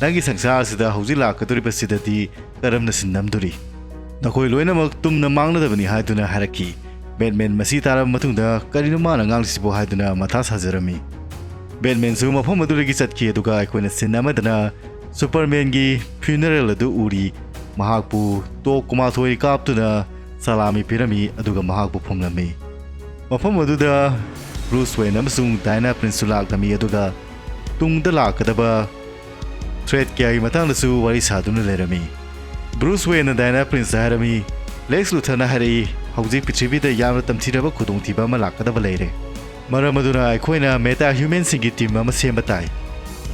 ꯅꯪꯒꯤ ꯁꯪꯁꯥꯔ ꯑꯁꯤꯗ ꯍꯧꯖꯤꯛ ꯂꯥꯛꯀꯗꯧꯔꯤꯕꯁꯤꯗꯗꯤ ꯀꯔꯝꯅ ꯁꯤꯟ ꯅꯝꯗꯣꯔꯤ? ꯅꯈꯣꯏ ꯂꯣꯏꯅꯃꯛ ꯇꯨꯝꯅ ꯃꯥꯡꯂꯗꯕꯅꯤ" ꯍꯥꯏꯗꯨꯅ ꯍꯥꯏꯔꯛꯈꯤ꯫ ꯕꯦꯠꯃꯦꯟ ꯃꯁꯤ ꯇꯥꯔꯕ ꯃꯇꯨꯡꯗ "ꯀꯔꯤꯅꯣ ꯃꯥꯅ ꯉꯥꯡꯂꯤꯁꯤꯕꯣ?" ꯍꯥꯏꯗꯨꯅ ꯃꯊꯥ ꯁꯥꯖꯔꯝꯃꯤ꯫ ꯕꯦꯠꯃꯦꯟꯁꯨ ꯃꯐꯝ ꯑꯗꯨꯗꯒꯤ ꯆꯠꯈꯤ, ꯑꯗꯨꯒ ꯑꯩꯈꯣꯏꯅ ꯁꯤꯟ ꯑꯃꯗꯅ ꯁꯨꯄꯔꯃꯦꯟꯒꯤ ꯐ꯭ꯌꯨꯅꯔꯦꯜ ꯑꯗꯨ ꯎꯔꯤ꯫ ꯃꯍꯥꯛꯄꯨ ꯇꯣꯛ ꯀꯨꯟꯃꯥꯊꯣꯏ ꯀꯥꯞꯇꯨꯅ ꯁꯂꯥꯃꯤ ꯄꯤꯔꯝꯃꯤ, ꯑꯗꯨꯒ ꯃꯍꯥꯛꯄꯨ ꯐꯨꯝꯂꯝꯃꯤ꯫ ꯃꯐꯝ ꯑꯗꯨꯗ ꯕ꯭ꯔꯨꯁ ꯋꯦꯟ ꯑꯃꯁꯨꯡ ꯗꯥꯏꯅꯥ ꯄ꯭ꯔꯤꯟꯁꯁꯨ ꯂꯥꯛꯂꯝꯃꯤ, ꯑꯗꯨꯒ ꯇꯨꯡꯗ ꯂꯥꯛꯀꯗꯕ ꯊ꯭ꯔꯦꯠ ꯀꯌꯥꯒꯤ ꯃꯇꯥꯡꯗꯁꯨ ꯋꯥꯔꯤ ꯁꯥꯗꯨꯅ ꯂꯩꯔꯝꯃꯤ꯫ ꯕ꯭ꯔꯨꯁ ꯋꯦꯟꯅ ꯗꯥꯏꯅꯥ ꯄ꯭ꯔꯤꯟꯁꯇ ꯍꯥꯏꯔꯝꯃꯤ, "ꯂꯦꯛꯁ ꯂꯨꯊꯔꯅ ꯍꯥꯏꯔꯛꯏ, ꯍꯧꯖꯤꯛ ꯄ꯭ꯔꯤꯊꯤꯕꯤꯗ ꯌꯥꯝꯅ ꯇꯝꯊꯤꯔꯕ ꯈꯨꯗꯣꯡꯊꯤꯕ ꯑꯃ ꯂꯥꯛꯀꯗꯕ ꯂꯩꯔꯦ꯫ ꯃꯔꯝ ꯑꯗꯨꯅ ꯑꯩꯈꯣꯏꯅ ꯃꯦꯇꯥ ꯍ꯭ꯌꯨꯃꯦꯟꯁꯤꯡꯒꯤ ꯇꯤꯝ ꯑꯃ ꯁꯦꯝꯕ ꯇꯥꯏ꯫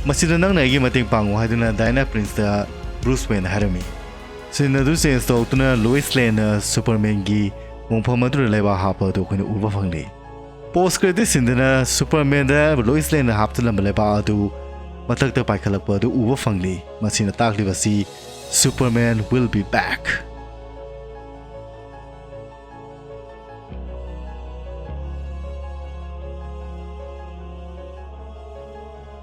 ꯃꯁꯤꯗ ꯅꯪꯅ ꯑꯩꯒꯤ ꯃꯇꯦꯡ ꯄꯥꯡꯉꯨ" ꯍꯥꯏꯗꯨꯅ ꯗꯥꯏꯅꯥ ꯄ꯭ꯔꯤꯟꯁꯇ ꯕ꯭ꯔꯨꯁ ꯋꯦꯟꯅ ꯍꯥꯏꯔꯝꯃꯤ꯫ ꯁꯤꯟ ꯑꯗꯨ ꯆꯦꯟꯖ ꯇꯧꯔꯛꯇꯨꯅ ꯂꯣꯏꯁ ꯂꯦꯟꯅ ꯁꯨꯄꯔꯃꯦꯟꯒꯤ ꯃꯣꯡꯐꯝ ꯑꯗꯨꯗ ꯂꯩꯕꯥꯛ ꯍꯥꯞꯄ ꯑꯗꯨ ꯑꯩꯈꯣꯏꯅ ꯎꯕ ꯐꯪꯂꯤ꯫ ꯄꯣꯁ ꯀ꯭ꯔꯦꯗꯤꯠ ꯁꯤꯟꯗꯅ ꯁꯨꯄꯔꯃꯦꯟꯗ ꯂꯣꯏꯁ ꯂꯦꯟꯅ ꯍꯥꯞꯆꯤꯜꯂꯝꯕ ꯂꯩꯕꯥꯛ ꯑꯗꯨ ꯃꯊꯛꯇ ꯄꯥꯏꯈꯠꯂꯛꯄ ꯑꯗꯨ ꯎꯕ ꯐꯪꯂꯤ꯫ ꯃꯁꯤꯅ ꯇꯥꯛꯂꯤꯕꯁꯤ Superman will be back꯫